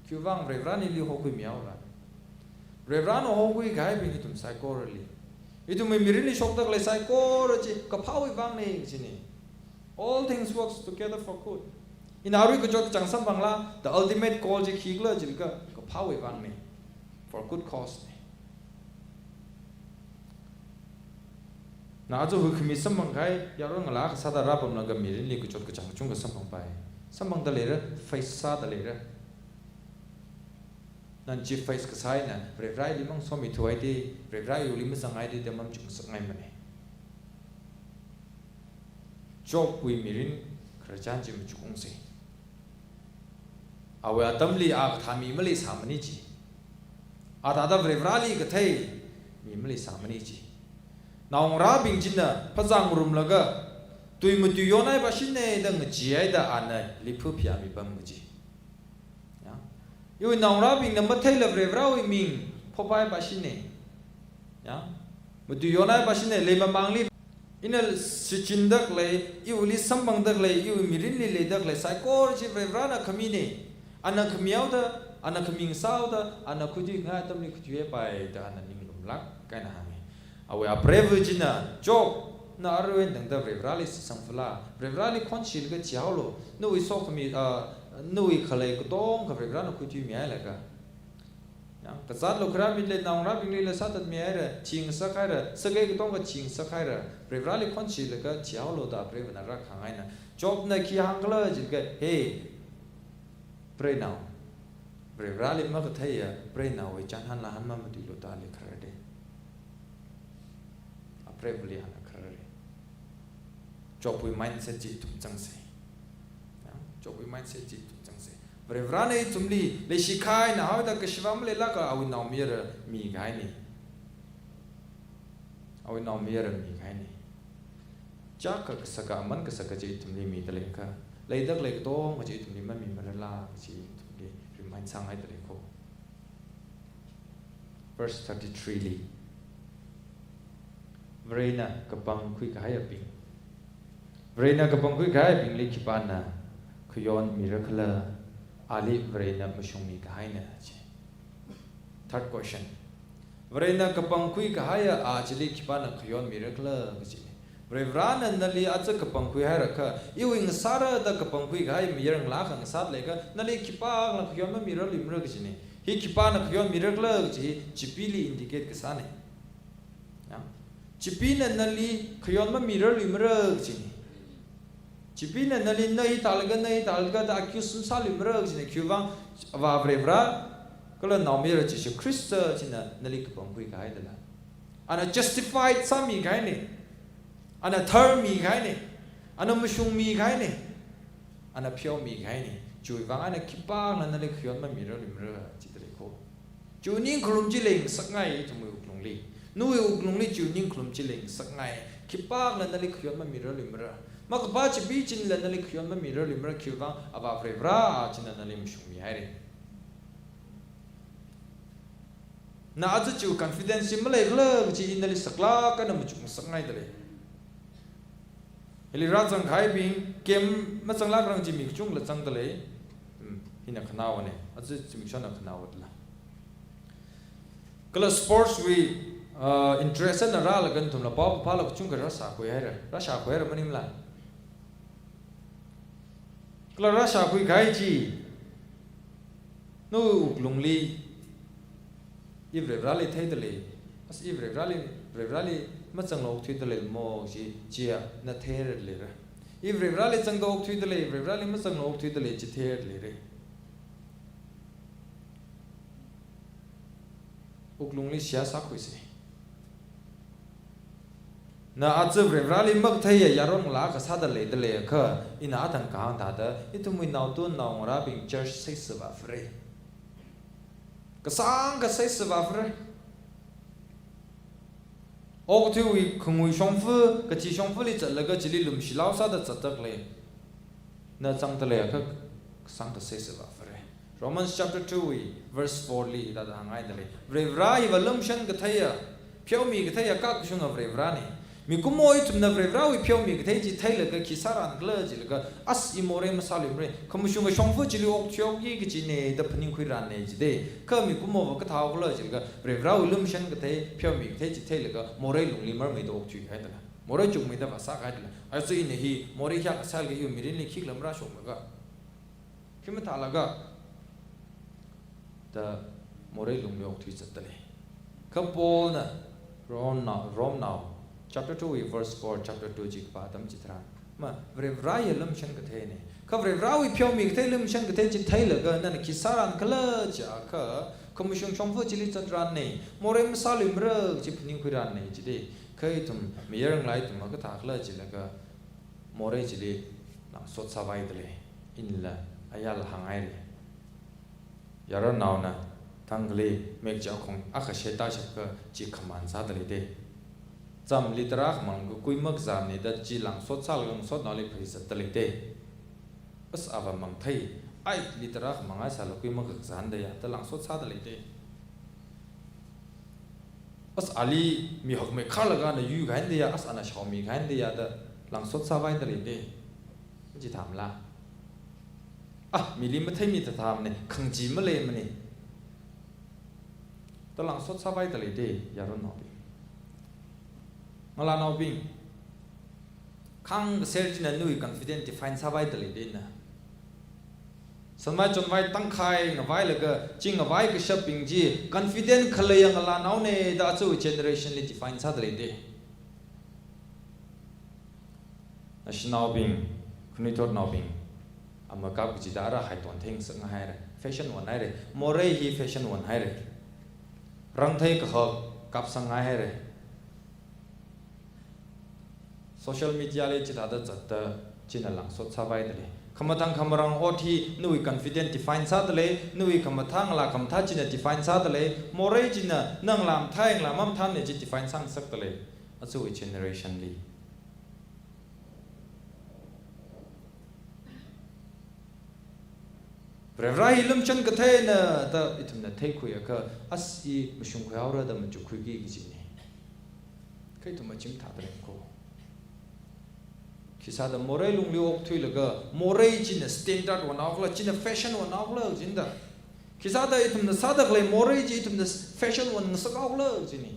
Khiwuivang Varivarana ili hokhuimihaora. Varivarana hokhui kahaibing ithum saikorali, ithumwui mirinli shokda khalei saikora chi kaphāwui vangne kajine. All things works together for good. Ina arui kachot kachāng samphangla, the ultimate goal chi khikhala jilakha kaphāwui vangne. For good cause ne. Na aja huikhami samphang kahai, yaron ngalā akha sāda rāpamlaga mirinli kachot kachāng kachungkha samphangpai. Samphangda leira, face sāda leira. Nana chi face kasā eina, Varivarali masomithuhaide, Varivarali mazanghaide da machukngasakngaimane. Jobwui mirin khararchan chi machukungse. Awui atamli a kathā mi maleisāmane ji. A thāda Varivarali kathei mi maleisāmane ji. Naongarābing china phazā ngarumlaga, tui matui yonhai pāshine da ngacheehaida ana liphu phayāmipam kaji. Ya. Iwui naongarābingna matheila Varivarawui ming phopahai pāshine. Ya. Matui yonhai pāshine, leimamangli ina shichinda khalei, iwuili samphangda khalei, iwui mirinli leida khalei saikora chi Varivarana khamine. Ana khamihaoda, ana khami ngasāhaoda, ana khuithuingai atamli khuithuipai da ana ninglum lāk eina hānga. Awui apreiva china, Jobna arui eina tangda Varivarali shitsangfala, Varivarali khonshilaga thihaolu, nawui sokhami, ah, nawui khalei katonga Varivarana khuithuimihailaga. Ya, kazāt lukharā mili naongarābinglila sāthatmihaira, thing sākhaira, sakai katonga thing sākhaira, Varivarali khonshilaga thihaolu da apreivana rākahāng eina. Jobna khi hāngkhala jilaga, hey, preinao. Varivarali makatheiya, preinaowui chānhān lāhān mamatuilu da ali khararde. Apreivali ana kharare. Jobwui mindset chi ithum zangsa. Ya, Jobwui mindset chi ithum zangsa. Varivarana ithumli, leishi kahai eina haoda kashiva maleilāka awui naomayara mikahaina. Awui naomayara mikahaina. Chāk kasaka, aman kasaka chi ithumli midalei kha. Leida khalei katonga chi ithumli mamimarala kaji ithumli remind sāngaidalei ko. Verse thirty-three li. Varena kapangkhui kahaiyabing. Varena kapangkhui kahaiyabingli khipāna khayon mirakhala, ali Varena mashungmi kahaina ji. Third question. Varena kapangkhui kahaiya a chili khipāna khayon mirakhala kajina. Varivarana nali aja kapangkhui hairakha, iwui ngasāra da kapangkhui kahai mayar ngalākha ngasāda leikha, nali khipākhala khayon mamirarluimara kajina. Hi khipāna khayon mirakhala kaji hi chipili indicate kasāna. Ya. Chipina nali khayon mamirarluimara kajina. Chipina nali na hithālaga, na hithālaga da accuse masāluimara kajina. Khiwuivang Avā Varivara kala Naomayara Jishu Khrista china nali kapangkhui kahaidala. Ana justified sāmi kahaina. Ana tharmi kahaina. Ana mashungmi kahaina. Ana pheomi kahaina. Chiwuivang ana khipākhala nali khayon mamirarluimara jidalei ko. Chiwui ningkharum chi leingasakngai ithumwui wuklungli. Nawui wuklungli chiwui ningkharum chi leingasakngai. Khipākhala nali khayon mamirarluimara. Makaphā chipi chinla nali khayon mamirarluimara, khiwuivang Avā Varivara china nali mashungmihaira. Na aja chiwui confidence chi maleikhala kaji i nali saklāk eina machukngasakngaidalei. Hili rāzang kahaibing, game mazanglākrang chi mi kachungla zangdalei. Hmm, hina khanaowana, aja zimikshonna khanaodala. Kala sports wui, uh, interest eina rālaga nathumla pao kaphāla kachungkha rāshākhuihaira, rāshākhuihaira maningla. Kala rāshākhui kahai chi, nawui wuklungli, i Varivarali theidalei, as i Varivarali, Varivarali mazangla okthuidalei mo chi, chiya na theiraleira. I Varivarali zangda okthuidalei, Varivarali mazangla okthuidalei chi theiraleira. Wuklungli seihā sākhuisa. Na aja Varivarali makatheiya yaron ngalākha sāda leidaleiakha, ina athang kahāng thāda, ithumwui naotun naongarābing church saisāvāphara. Kasāngkha saisāvāphara. Okathuiwui khangui shongfa, kathi shongfali zatlaga chili lumshilao sāda zatdalei. Na zangdaleiakha kasāngkha saisāvāphara. Romans chapter two wui verse four li hithāda hāngngaidalei. Varivara hiva lumashan katheiya, pheomi katheiya, kakashunga Varivarana. Mikumo ithumna Varivarawui pheomi kathei chi theilaga khi sārānkhala jilaga, as i morei masāluimara, khamashunga shongfa chili okthuihaoki kajina da phaningkhuirāna jida. Kha mikumova kathāhaokhala jilaga, Varivarawui lumashan kathei, pheomi kathei chi theilaga, morei lungli marmeida okthuihaidala. Morei chukmeida vāsākahaidala. Aja ina hi morei hiyākha sālaga iwui mirinli khikhala marāshokmaka, khi mathālaka da morei lungli okthui zatdalei. Kha Paulna Romnao, Romnao chapter two wui verse four, chapter two chi kapā atam chitharan, ma, Varivara hiya lumashan katheina. Kha Varivarawui pheomi kathei lumashan kathei chi theilaga nana khi sārānkhala jiakha, khamashung shongfa chili zatrānna, morei masāluimara chi phaningkhuirāna jida. Kha ithum mayar ngalā ithum makathākhala jilaga, morei chili langsot sāvaidalei. Inla ayāla hānghaira. Yaronnaona thangkhali mekcha khong akha sheta shapkha chi khamān sādalei da. Chamli tarākha mangkakui makazāmana da chi langsot sālaga ngasotnaoli pharizatdalei da. As ava mangthei, ai, li tarākha mangai sālaga kui makakazān daya da langsot sādalei da. As ali mihokmei kharlaga ana yuikahaina daya, as ana shaomi kahaina daya da langsot sāvaidalei da. Chi thāmala? Ah, mili matheimi thāthāmana, khangachee maleimana. Talangshot sāpaida leida, yaronnaobing. Ngalānaobing. Khāngkaser china nawui confident define sāpaida leida na. Sanvai chonvai tangkhai ngavailaga, chi ngavai kashapbing chi confident khaleiya ngalānaona da aja generation li define sāda leida. Nashinaobing, khanuithotnaobing, amakap kachida ara haiton theng sāngahaira, fashion onhaira, morei hi fashion onhaira. Rangthei kahak kapsang ngaihaira. Social media li chithāda zatda china langshot sāpaida lei. Khamathang khamarang ot hi nawui confident define sāda lei, nawui khamathā ngalā khamathā china define sāda lei, morei china ngalā mathā ngalā mamathāna chi define sāngasakda lei. Aja generation li. Varivara hi lumshan katheina da ithumna theikhuiakha, as i mashungkhuihaora da machukkhuiki kajina. Kha ithum machimathāda lei ko. Khisāda morei lungli okthuilaga, morei china standard onhaokhala, china fashion onhaokhala kajina da. Khisāda ithumna sāda khalei morei chi ithumna fashion onngasakhaokhala kajina.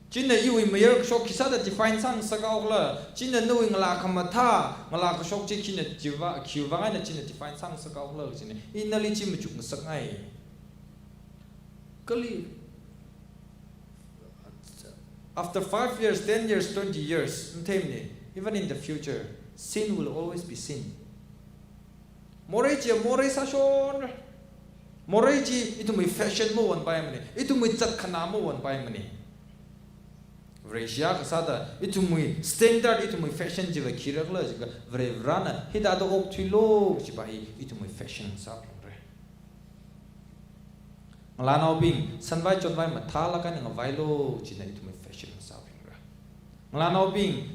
China iwui mayar kashok khisāda define sāngasakhaokhala, china nawui ngalā khamathā, ngalā kashok chi khina chiva, khiwui vang eina china define sāngasakhaokhala kajina. I nali chi machukngasakngai. Kali, after five years, ten years, twenty years, matheimana, even in the future, sin will always be sin. Morei chi morei sāshonra. Morei chi ithumwui fashion maonpaimana, ithumwui zatkhanā maonpaimana. Vareshi akha sāda ithumwui standard, ithumwui fashion chiva khirakhala jiakha, Varivarana hithāda okthuilu kajiva hi ithumwui fashion sāphalungra. Ngalānaobing, sanvai chonvai mathālāk eina ngavailu kajina ithumwui fashion sāphalungra. Ngalānaobing,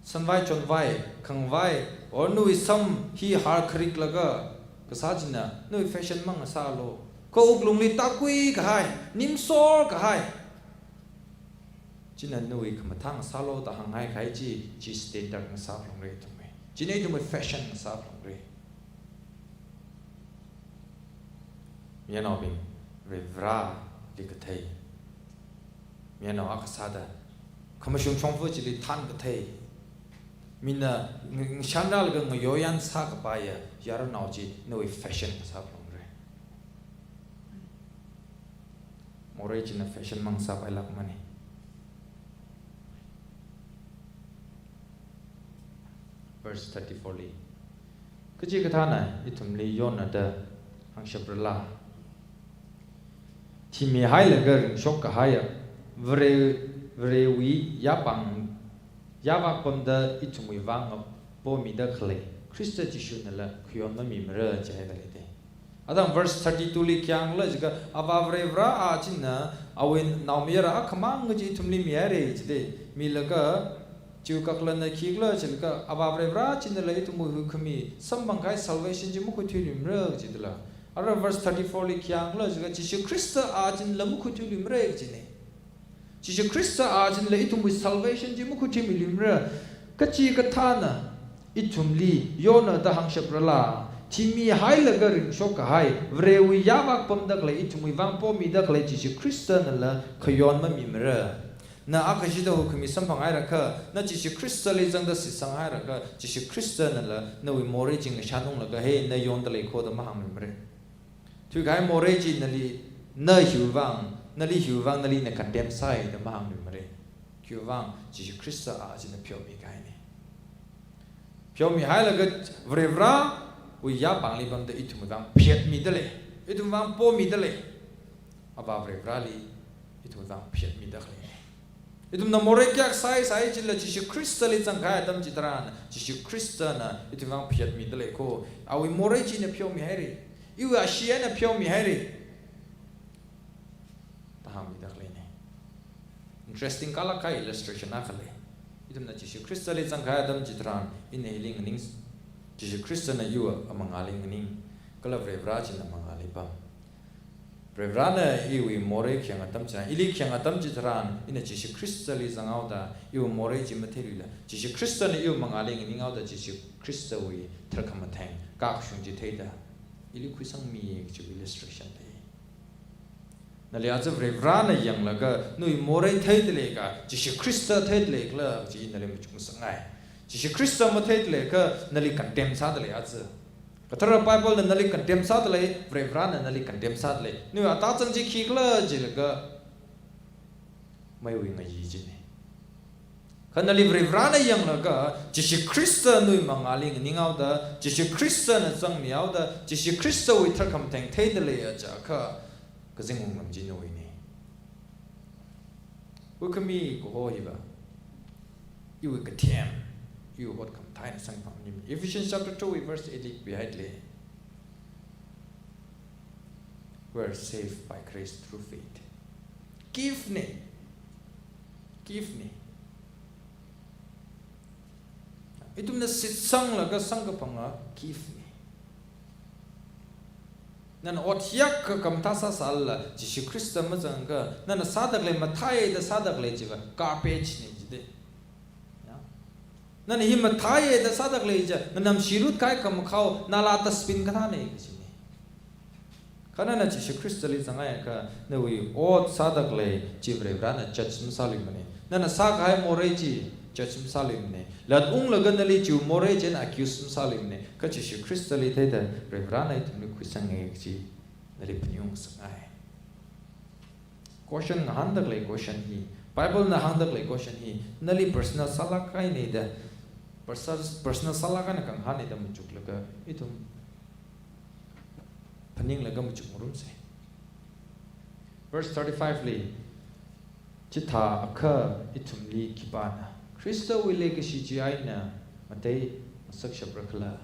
sanvai chonvai, khangvai, or nawui sam hi har khariklaga kasā china nawui fashion mangasālu. Kha wuklungli tākhui kahai, nimsor kahai, china nawui khamathā ngasālu da hāngngai kahai chi, chi standard ngasāphalungra ithumwui. China ithumwui fashion ngasāphalungra. Mayarnaobing, Varivarali kathei. Mayarnao akha sāda, khamashung shongfa chili thankathei. Mina ng-, ngashanrālaga ngayoyan sākapaiya yaronnao chi nawui fashion ngasāphalungra. Morei china fashion mangasāpailākmana. Verse thirty-four li. Kachikathāna ithumli yonna da hāngshaprala? Thimihailaga ringshok kahaiya, Vare, Varewui yāpāng, yāvak pamda ithumwui vang ngapomida khalei Khrista Jishuanala khayon mamimara jihaida leida. Athang verse thirty-two li khi hāngkhala jiakha, Avā Varivara a china awui naomayara akhamang chi ithumli mihaira jida. Milaga, chiwui kakhalatna khikhala jilaga, Avā Varivara chinala ithumwui huikhami samphang kahai salvation chi makhuithuiluimara jidala. Ara verse thirty-four li khi hāngkhala jiakha, Jishu Khrista a chinala makhuithuiluimara kajina. Jishu Khrista a chinala ithumwui salvation chi makhuithuimiluimara. Kachikathāna ithumli yonna da hāngshaprala? Thimihailaga ringshok kahai, Varewui yāvak pamda khalei, ithumwui vang pomida khalei Jishu Khristanala khayon mamimara. Na akhashida huikhami samphang hairakha, na Jishu Khristali zangda shitsang hairakha, Jishu Khristanala nawui morei chi ngashan unglaga, he, na yonda lei kho da mahāngluimara. Thuikahai morei chi nali, na hiwui vang, nali hiwui vang nali na condemn sāi da mahāngluimara. Khiwui vang, Jishu Khrista a china pheomi kahaina. Pheomihailaga Varivarawui yāpāngli pamda ithumwui vang pheotmida lei. Ithumwui vang pomida lei. Avā Varivarali ithumwui vang pheotmida khaleina. Ithumna morei kayākha sāi sāi chila Jishu Khristali zangkahai atam chitharan, Jishu Khristana ithumwui vang pheotmida lei kho. Awui morei china pheomihaira. Iwui ashee eina pheomihaira. Da hāngmida khaleina. Interesting kalāk kahai illustration akha lei. Ithumna Jishu Khristali zangkahai atam chitharan, ina hili nganing, Jishu Khristana iwui amangāli nganing, kala Varivara china amangāli pam. Varivarana iwui morei khayang atam chitharan, ili khayang atam chitharan, ina Jishu Khristali zanghaoda, iwui morei chi matheiluila, Jishu Khristana iwui mangāli nganinghaoda, Jishu Khristawui tharkhamatheng kakashung chi theida, ili khuisangmi kajiwui illustration lei. Nali aja Varivarana yanglaga, nawui morei theidalei ka, Jishu Khrista theidalei khala, chi nali machukngasakngai. Jishu Khrista matheidalei ka, nali condemn sādalei aja. Kathara Bible na nali condemn sādalei, Varivarana nali condemn sādalei. Nawui atazang chi khikhala jilaga, meiwui ngayi chine. Kha nali Varivarana yanglaga, Jishu Khrista nawui mangāli nganinghaoda, Jishu Khristana zangmihaoda, Jishu Khristawui tharkhamatheng theidalei aja kha, kazing wunglam chi nawuine. Huikhami kaho hiva, iwui kathem, iwui hotkhamathā eina samkaphang maningmane. Ephesians chapter two verse eight li kapihaidalei. We are saved by grace through faith. Gift ne. Gift ne. Ithumna shitsanglaga samkaphanga gift ne. Nana ot hiyākha khamathā sāsālala, Jishu Khrista mazangakha, nana sādalei mathāi da sādalei chiva garbage ne jide. Ya. Nana hi mathāi da sādalei chi, nganamshirut kahai khamakhao, nala dustbin kathāne kajine. Kha nana Jishu Khristali zanghaiakha, nawui ot sādalei chi Varivarana judge masāluimane. Nana sākahai morei chi judge masāluimane. Latunglaga nali chiwui morei chieina accuse masāluimane. Kha Jishu Khristali theida Varivarana ithumli khuisange kaji nali phaningungngasakngai. Question ngahāndalei question hi, Bible na hāngdalei question hi, nali personal sālāk kahaine da, personal, personal sālāk eina kangahānne da machuklaga, ithum phaninglaga machukngarumse. Verse thirty-five li, chithākha ithumli khipāna Khristawui leikashi chieina ngateingasakshapra khala?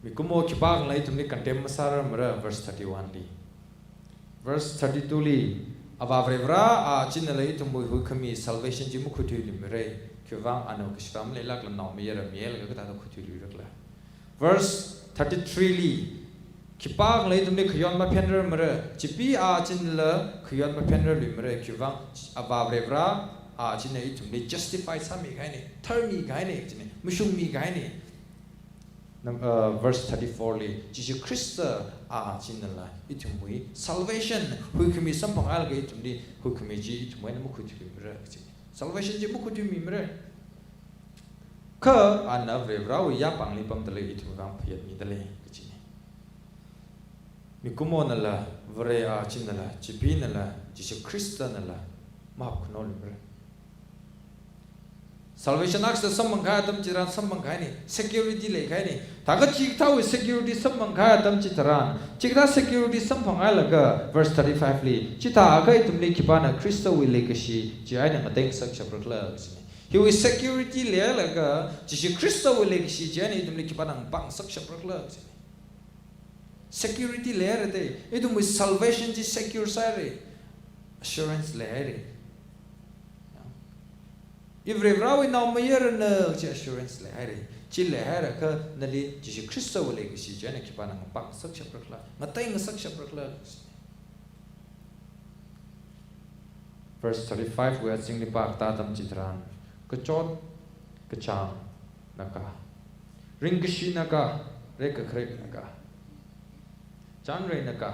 Mikumo khipākhala ithumli condemn masārarmara, verse thirty-one li. Verse thirty-two li, Avā Varivara a chinala ithumwui huikhami salvation chi makhuithuiluimara, khiwuivang ana kashipam leilākla naomayara mihailakha kathāda khuithuiluirakhala. Verse thirty-three li, khipākhala ithumli khayon maphenrarmara, Chipeeya chinala khayon maphenrarluimara, khiwuivang Avā Varivara a china ithumli justify sāmikahaine, tharmikahaine, chine, mashungmikahaine. Nam-, uh, verse thirty-four li, Jishu Khrista a chinala ithumwui salvation, huikhami samphanghailakha ithumli huikhami chi ithumwui eina makhuithuimara, chine. Salvation chi makhuithuimimara. Kha ana Varivarawui yāpāngli pamdalei, ithumwui vang phayat midalei kajine. Mikumonala, Vare a chinala, Chipeenala, Jishu Khristanala mahapkhanoluimara. Salvation akha samphangkahai atam chitharan samphangkahaine, security leikahaine. Thākha chikathāwui security samphangkahai atam chitharan, chikathā security samphanghailakha, verse thirty-five li, chithākha ithumli khipāna Khristawui leikashi chieina ngateingasakshapra khala kajine. Hiwui security leilakha, Jishu Khristawui leikashi chieina ithumli khipāna ngapāngasakshapra khala kajine. Security leihaira de, ithumwui salvation chi secure sāhaira, assurance leihaira. I Varivarawui naomayarana kaji assurance leihaira. Chi leihairakha nali Jishu Khristawui leikashi chieina khipāna ngapāngasakshapra khala, ngateingasakshapra khala. Verse thirty-five wui azingli pākatā atam chitharan, kachot kachāngnakha, ringkashinakha, rekkakhareknakha, chānreinakha,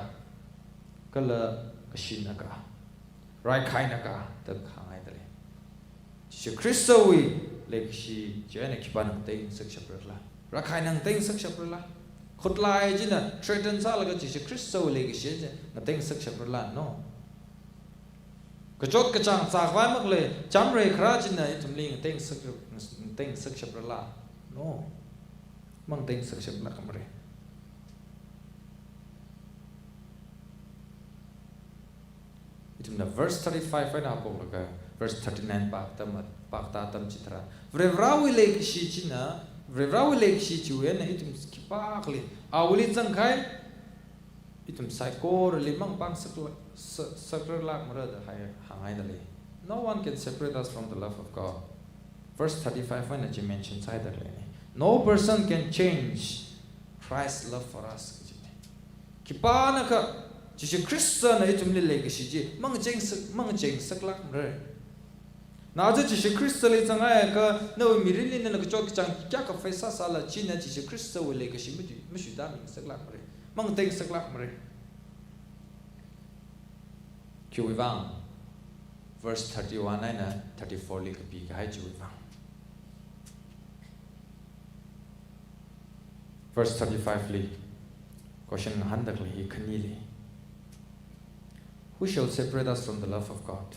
kala kashinakha, raikhainakha da hānghaidalei. Jishu Khristawui leikashi chieina khipāna ngateingasakshapra khala? Raikhaina ngateingasakshapra khala? Khutlai china threaten sālaga Jishu Khristawui leikashi chi ngateingasakshapra khala? No. Kachot kachāng zākhavai makhalei chānrei kharā china ithumli ngateingasak-, ngateingasakshapra khala? No. Mangateingasakshapra khamara. Ithumna verse thirty-five eina haophoklaga verse thirty-nine pākatā, pākatā atam chitharan, Varivarawui leikashi china, Varivarawui leikashi chiwui eina ithum khipākhali awuili zangkahai, ithum saikorali mangapāngasakla-, sa-, sakralākmara da hai, hānghaidalei. No one can separate us from the love of God. Verse thirty-five eina chi mention sāhaidaleine. No person can change Christ's love for us kajine. Khipānakha Jishu Khristana ithumli leikashi chi mangacheng sak-, mangachengsaklākmara. Na aja Jishu Khristali zanghaiakha, nawui mirinli nana kachot kachāng kayākha face sāsālala, china Jishu Khristawui leikashi mati-, mashuitāmingasaklākmara, mangateingasaklākmara. Khiwui vang, verse thirty-one eina thirty-four li kapikahai chiwui vang. Verse thirty-five li question ngahānda khalei hi khani lei. Who shall separate us from the love of God?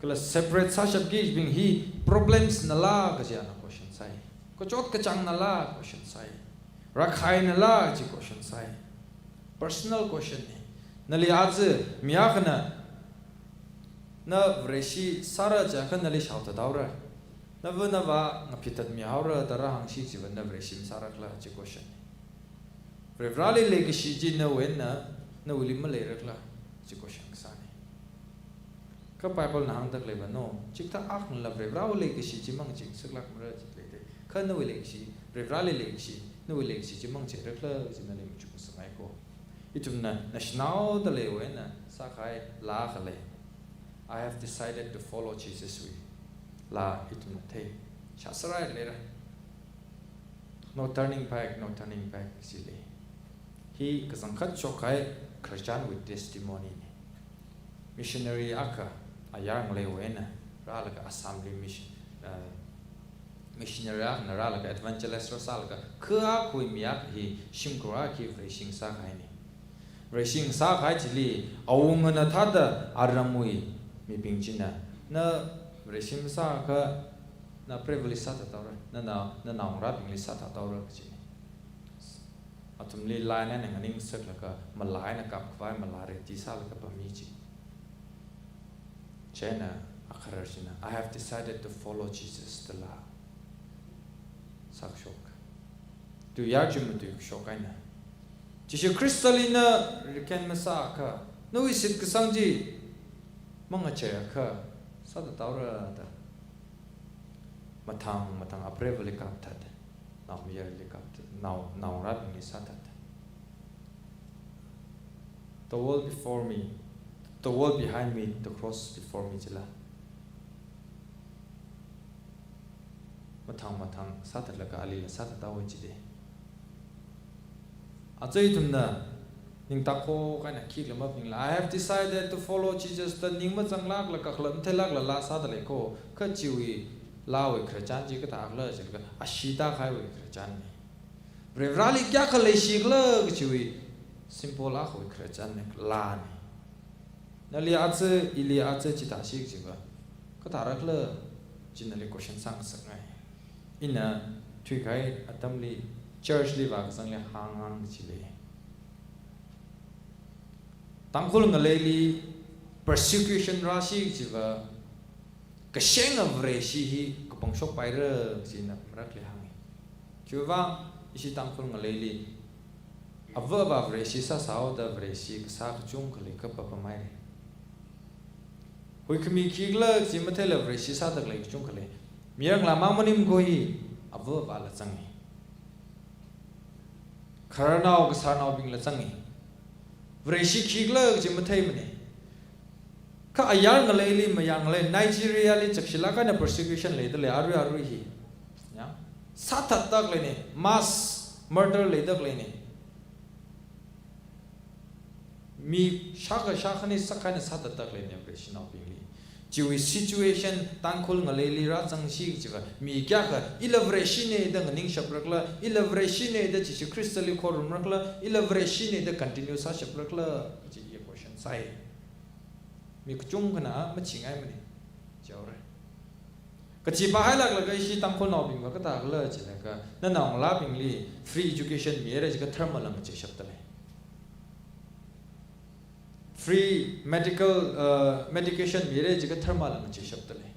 Kala separate sāshapki kajibing hi problems nala kaji ana question sāi. Kachot kachāng nala question sāi. Rākhai nala kaji question sāi. Personal question ni. Nali aja mi akhana na Vareshi sāra jiakha nali shaothat haora. Nava navā ngaphithat mihaora da rāhāngsi chiva na Vareshi masāra khala kaji question ni. Varivarāli leikashi chi nawui eina, nawuili maleira khala kaji question kasāni. Kha Bible na hāngda khaleiva no, chikathā akhanala Varivarāwui leikashi chi mangachei ngasaklākmara jilei de. Kha nawui leikashi, Varivarāli leikashi, nawui leikashi chi mangacheira khala kaji nali machukngasakngai ko. Ithumna, na shanaoda leiwui eina sākahai laa khalei. I have decided to follow Jesus wui laa ithumna thei. Shāsārai leira. No turning back, no turning back, jilei. Hi kachangkhat shokkahai Christian wui testimony ni. Missionary akha ayar ngaleiwui eina rālaga Assam li mission, uh, missionary akhana rālaga evangelist rāsālaga kha akhawui mi akha hi shimkhur akha hi Vareshi ngasākahaini. Vareshi ngasākahai chili awungana thāda aramwui mibing china, na Vareshi masāakha na preivali sāthat haora, na nao, na naongarābingli sāthat haora kajini. Athumli laa eina nganing saklaga, malā eina kapkhavai malā ready sālaga pami chi. Chieina akharar china, "I have decided to follow Jesus," da laa sākashok. Tui yarchum tui kashok eina, Jishu Khristali na rikhen masāakha, nawui shitkasang chi mangacheiakha sāthat haora da. Mathang mathang apreivali kapthat, naomayarali kapthat, nao, naongarābingli sāthat. "The world before me, the world behind me, the cross before me," jila. Mathang mathang sāthatlaga alila sāthat haowa jide. Aja ithumna ningtakhok eina khikhala mabingla, "I have decided to follow Jesus," da ning mazanglākla kakhalat matheilākla laa sāda lei ko. Kha chiwui laawui khararchan chi kathākhala jilaga, ashee tākahaiwui khararchan ni. Varivarāli kayākha leishikhala kajiwui symbol akhawui khararchan ni, laa ni. Nali aja, ili aja chithāsi kajiva kathāra khala, chi nali question sāngasakngai. Ina thuikahai atamli church li vākazangli hānghāng kaji lei. Tangkhul ngaleili persecution rāsi kajiva, kashenga Vareshi hi kapangshokpaira kaji ina marākli hāngi. Chiwui vang ishi Tangkhul ngaleili ava avā Vareshi sāsāhaoda Vareshi kasā kachungkha lei, kapapamhaira. Huikhami khikhala kaji matheila Vareshi sāda khalei kachungkha lei. Mayarngalā mang maning ko hi, ava avāla zangi. Khararnao kasarnaobingla zangi. Vareshi khikhala kaji matheimana. Kha ayar ngaleili, mayar ngalei, Nigeria li chakshilāk eina persecution leida lei, arui arui hi. Ya. Sāthatda khaleina, mass murder leida khaleina. Mi shākha shākhani sākha eina sāthatda khaleina Vareshinaobingli. Chiwui situation Tangkhul ngaleili rāzangsi kajiva, mi kayākha ila Vareshina da nganingshapra khala, ila Vareshina da Jishu Khristali khorumra khala, ila Vareshina da continue sāshapra khala kaji iya question sāi. Mi kachungkhana machingaimana. Chaora. Kachi pāhailāklaga ishi Tangkhulnaobingva kathākhala jilaga, na naongalābingli free education mihaira jiakha dharmala ngacheishapda lei. Free medical, uh, medication mihaira jiakha dharmala ngacheishapda lei.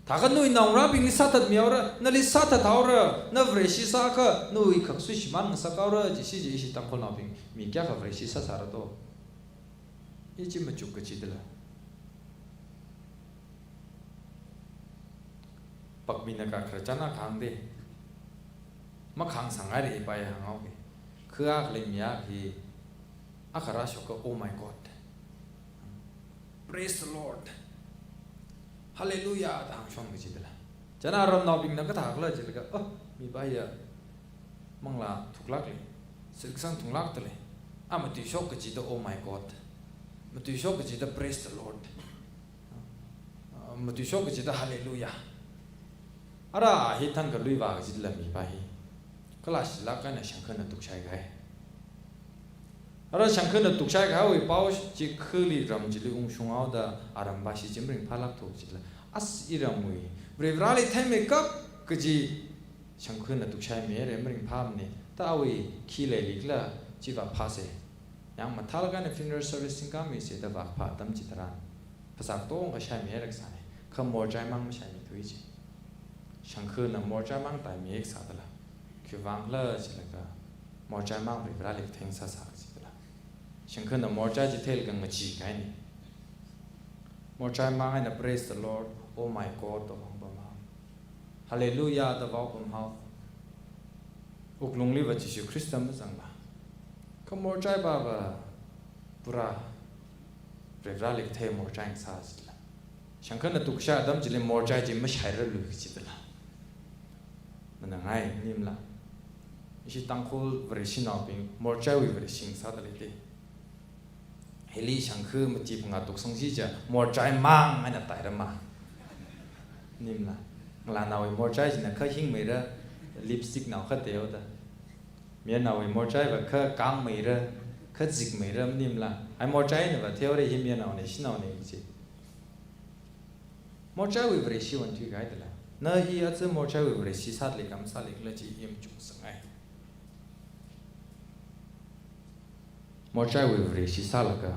Thākha nawui naongarābingli sāthatmihaora, nali sāthathaora, na Vareshi sāakha nawui khaksui shimān ngasakhaora, jisi ji ishi Tangkhulnaobing mi kayākha Vareshi sāsāra to. Ichi machuk kachidala. Pakmina kakhararchan akha hāngde. Makhāngsanghaira, ipai hānghaoki. Kha akha lei, mi akha hi, akha rāshoka, "Oh my God. Praise the Lord. Hallelujah," da hāngshon kachidala. Chieina ramnaobingna kathākhala jilaga, "Oh, mipa hiya manglā thuklāk lei. Shitkasang thunglākda lei. A matuishok kachida, "Oh my God." Matuishok kachida, "Praise the Lord." A matuishok kachida, "Hallelujah." Ara hi thangkha lui vā kachila mipa hi. Kala shilāk eina shangkhana tukshai kahai. Ara shangkhana tukshai kahaiwui pao chi khali ram chili ungshung haoda arampa shi chi maringphālāk tho chila. As iramwui Varivarali theimeikap kaji shangkhana tukshai mire, maringphāmane. Tawui khi leilikhala chiva phāse. Yang mathālāk eina funeral service singkāmise da vākaphā atam chitharan phasā katongkha shaimire kasāne. Kha morchai mang mashaimithui chi. Shangkhana morchai mang taimi kasā dala. Khiwuivangkhala chilaga morchai mang Varivarali katheng sāsā kaji dala. Shangkhana morchai chi theilaga ngachee kahaine. Morchai mang eina "Praise the Lord, oh my God" da vāpamhao. "Hallelujah" da vāpamhao. Wuklungliva Jishu Khrista mazangla. Kha morchaipa va pura Varivarali kathei morchai ngasā chila. Shangkhana tukshai atam chili morchai chi mashairarlui kaji dala. Manganāi, maningmala. Ishi Tangkhul Vareshinaobing morchaiwui Vareshi ngasāda leite. Hili shangkha mati phangā tuksangsi cha morchai mang eina tairama. Maningmala. Ngalānaowui morchai china kha hingmeira, lipstick nao kha teoda. Mayarnaowui morchaiva kha kangmeira, kha zikmeira, maningmala. Ai morchainava theore hi mayarnaone, shanaone kaji. Morchaiwui Vareshi wan thuikahai dala. Na hi aja morchaiwui Vareshi sāda leikhala masāleikhala chi i machukngasakngai. Morchaiwui Vareshi sālaga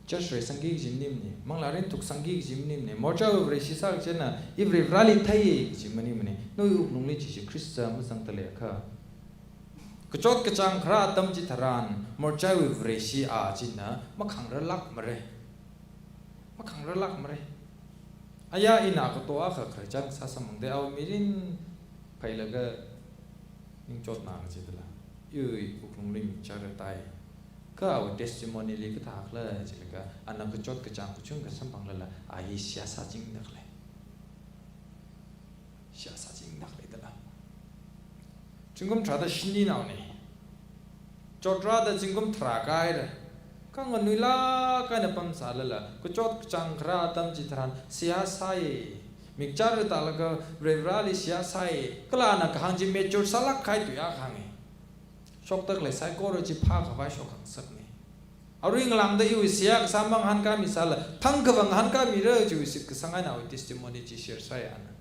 church reisangki kaji maningmane, manglārin thuksangki kaji maningmane, morchaiwui Vareshi sā kajina i Varivarali theiye kaji maningmane, nawui wuklungli Jishu Khrista mazangda leiakha. Kachot kachāng kharā atam chitharan morchaiwui Vareshi a china makhangrarlākmare. Makhangrarlākmare. Aya ina kato akha khararchan sāsāmangda awui mirin phailaga ningchotna kaji dala. Iwui wuklungli mikchar tai. Kha awui testimony li kathākhala jilaga, ana kachot kachāng kachungkha samphanglala, a hi seihā sāchingda khalei. Seihā sāchingda khalei dala. Zingkum tharāda shininaone. Chotrāda zingkum tharā kahaira. Kha nganuilāk eina pamsālala, kachot kachāng kharā atam chitharan seihā sāi. Mikchar tālaga Varivarali seihā sāi. Kala ana kahāng chi mature sālāk kahai tui akha hānge. Shokda khalei saikora chi phākhavai shokngasakne. Arui ngalāngda iwui seihā kasā mangahānkāmisāla, thangkhavā ngahānkāmira chiwui shitkasang eina awui testimony chi share sāi ana.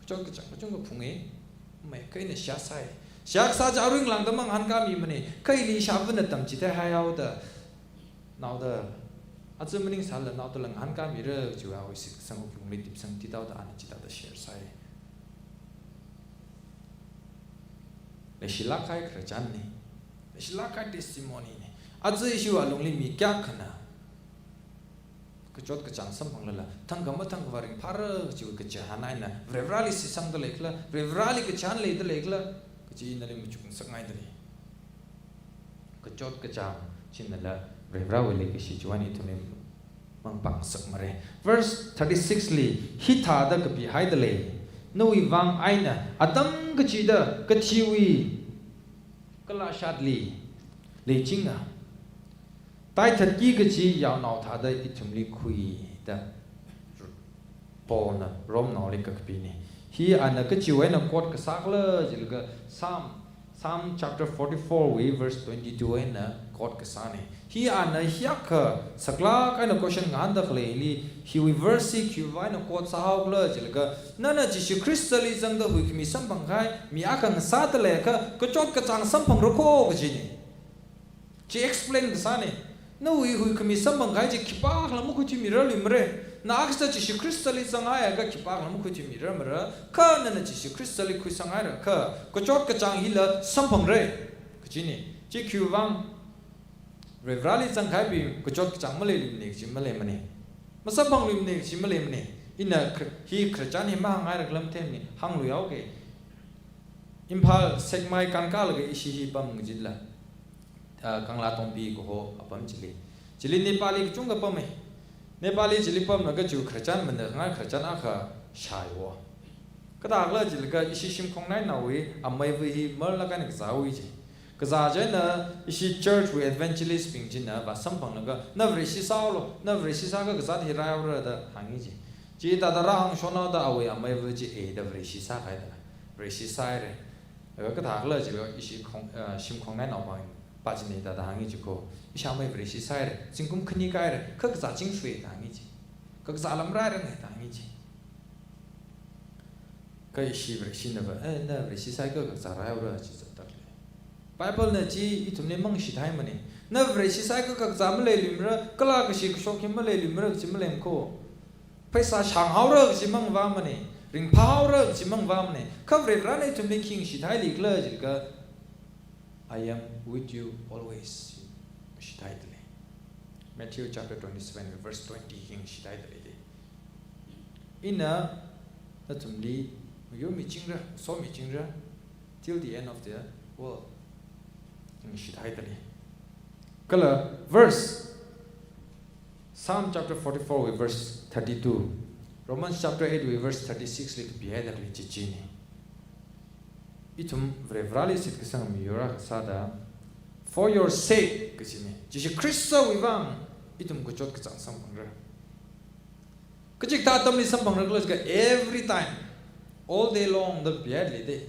Kachot kachāng kachungkha phunge, mai kha ina seihā sāi. Seihā kasā chi arui ngalāngda mangahānkāmimane, kha ili ishāvāna tamchithei haihaoda, naoda, aja maningsāla naodala ngahānkāmira chiwui awui shitkasang wuklungli dipsang tithaoda ana chithāda share sāi. Leishilāk kahai khararchanne. Leishilāk kahai testimony ne. Aja ishiwui alungli mi kayākhana kachot kachāng samphanglala, thangkha mathangkhavā ringphāra chiwui kachihān eina, Varivarali shitsangda leikhala, Varivarali kachihān leida leikhala, kaji nali machukngasakngaida lei. Kachot kachāng chinala Varivarawui leikashi chiwui eina ithumli mangpāngasakmare. Verse thirty-six li hithāda kapihaida lei. Nawui vang eina atam kachida kathiwui kalāshatli leichinga, taithatki kaji yaonao thāda ithumli khui da Paulna Romnaoli kakapine. Hi ana kachiwui eina quote kasākhala jilaga Psalm, Psalm chapter forty-four wui verse twenty-two eina quote kasāne. Hi ana hiyākha saklāk eina question ngahānda khaleili, hiwui verse hi khiwui vang eina quote sāhaokhala jilaga, nana Jishu Khristali zangda huikhami samphangkahai mi akha ngasāda leiakha, kachot kachāng samphangra kho kajine. Chi explain kasāne. Nawui huikhami samphangkahai chi khipākhala makhuithuimirarluimare. Na akha Jishu Khristali zanghaiakha khipākhala makhuithuimirarmara. Kha nana Jishu Khristali khuisanghaira kha, kachot kachāng hila samphangra kajine. Chi khiwui vang, Varivarali zangkahaibing kachot kachāng maleiluimane kaji maleimane. Masamphangluimane kaji maleimane. Ina khar-, hi khararchan hi mahāngngaira khala matheimane. Hāngluihaoke. Imphal Sekmai kānkālaga ishi hi pam kajila, ah, Kanglatongbi kaho apam chili. Chili Nepali kachungkha pame. Nepali chili pamlaga chiwui khararchan manakhangai khararchan akha shāiwo. Kathākhala jilaga ishi shimkhong nainaowui ameiva hi marlāk eina kazāwui chi. Kazā china ishi church wui evangelist bing china vāsamphanglaga, na Vareshi sāhaolu, na Vareshi sāakha kazāt hi rāhaora da hāngi ji. Chithāda rāhāngshonhaoda awui ameiva chi, eh, da Vareshi sākahai da. Vareshi sāhaira. Laga kathākhala jilaga ishi khong, ah, shim khongnainaobing pa china hithāda hāngi ji ko. Ishāmei Vareshi sāhaira. Zingkum khani kāhaira. Kha kazā chingshwe da hāngi ji. Kha kazā lam rāhairanga da hāngi ji. Kha ishi Vareshinava, eh, na Vareshi sāakha kazā rāhaora chi zatdalei. Bible na chi ithumli mangshithaimana. Na Vareshi sāakha kazā maleiluimara, kala kashi kashok hi maleiluimara kaji maleimana ko. Pheisā shānghaora kaji mangavāmana, ringphāhaora kaji mangavāmana. Kha Varivarana ithumli khi ngashithaili khala jilaga, "I am with you always," ngashithaidalei. Matthew chapter twenty-seven, verse twenty hi ngashithaidalei de. Ina nathumli mayurmichingra, somichingra, till the end of the world. Ngashithaidalei. Kala verse, Psalm chapter forty-four wui verse thirty-two, Romans chapter eight wui verse thirty-six li kapihaida khalei chi china. Ithum Varivarali shitkasang miyur akha sāda, "For your sake," kajina. Jishu Khristawui vang ithum kachot kachāng samphangra. Kachikathā atamli samphangra khala jiakha every time, all day long da kapihailei de.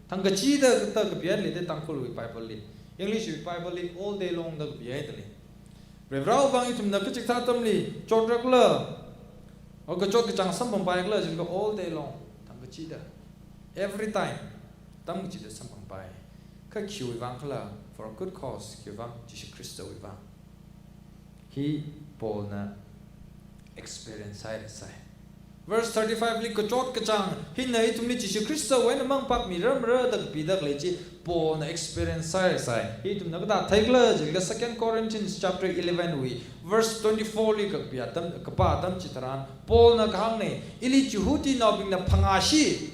Thangkachida da kapihailei de, Tangkhulwui Bible li. English wui Bible li all day long da kapihaidalei. Varivarawui vang ithumna kachikathā atamli chotra khala, o kachot kachāng samphangpai khala jilaga all day long, thangkachida. Every time, atam kachida samphangpai. Kha khiwui vang khala, for a good cause, khiwui vang, Jishu Khristawui vang. Hi Paulna experience sāhaira sai. Verse thirty-five li kachot kachāng, hina ithumli Jishu Khristawui eina mangpakmiramara da kapida khalei chi Paulna experience sāhaira sai. Hi ithumna kathāda theikhala jilaga Second Corinthians chapter eleven wui verse twenty-four li kapi atam, kapā atam chitharan Paulna kahāngna, ili Jihudinaobingna phangāshi,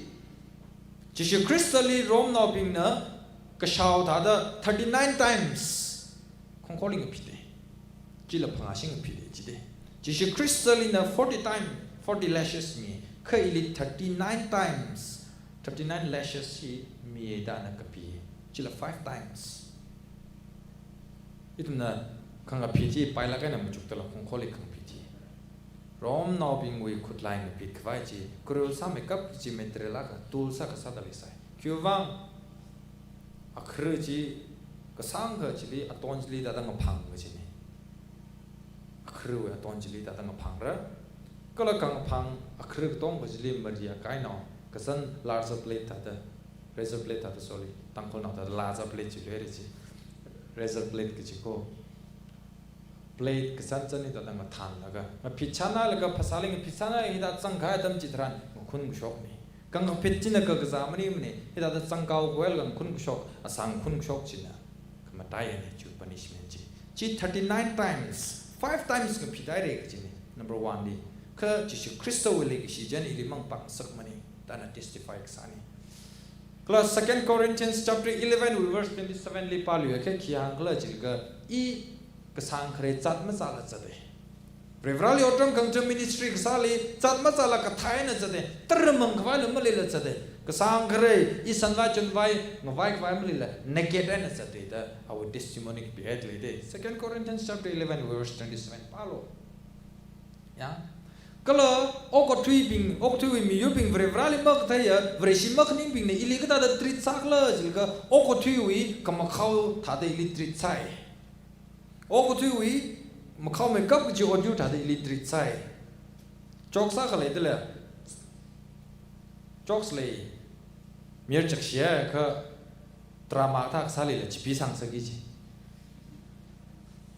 Jishu Khristali Romnaobingna kashao thāda thirty-nine times khongkhorli ngaphite. Chila phangāshi ngaphite jide. Jishu Khristalina forty time, forty lashes mi, kha ili thirty-nine times, thirty-nine lashes hi miya da ana kapi. Chila five times. Ithumna khangaphit hi pailāk eina machuktala khongkhorli khangaphit hi. Romnaobingwui khutlai ngaphit khavai chi, kharul sāmeikap chi material akha, tool sākha sāda leisai. Khiwui vang, akhara chi kasāngkha chili, aton chili thāda ngaphang kajina. Akharawui aton chili thāda ngaphangra. Kala khangaphang akhara katongkha chili mari akainao, kazan larger blade thāda, razor blade thāda, sorry, Tangkhulnao thāda larger blade chi leira chi. Razor blade kaji ko. Blade kazan zan hi thāda ngathānlaga, ngaphit chānlaga, phasāli ngaphit chānlaga hithāda zangkahai atam chitharan ngakhun kashokna. Khangaphit china kakazā maningmana, hithāda zangkahao khuilaga ngakhun kashok, asā ngakhun kashok china khamataiya ni, chi punishment chi. Chi thirty-nine times, five times ngaphit haira kajina, number one li. Kha Jishu Khristawui leikashi china ili mangpakngasakmana da ana testify kasāna. Kala Second Corinthians chapter eleven wui verse twenty-seven li pāluiakha khi hāngkhala jilaga, i kasāngkharei zat mazāla zata. Varivarali otram khangachon ministry kasāli zat mazāla kathāna zata. Tara mangkhavaila maleila zata. Kasāngkharei, i sanvai chonvai, ngavai khavai maleila naked eina zata da awui testimony kapihaida lei de. Second Corinthians chapter eleven verse twenty-seven pālu. Ya. Kala okathuibing, okathuiwui miyurbing Varivarali makatheiya, Vareshi makhaningbingna ili kathāda treat sākhala jilaga, okathuiwui kamakhao thāda ili treat sāi. Okathuiwui makhaomeikap kaji otyur thāda ili treat sāi. Jokes akha leidalei. Jokes lei. Mayar chakshia kha drama kathā kasālila chipeesang sāki ji.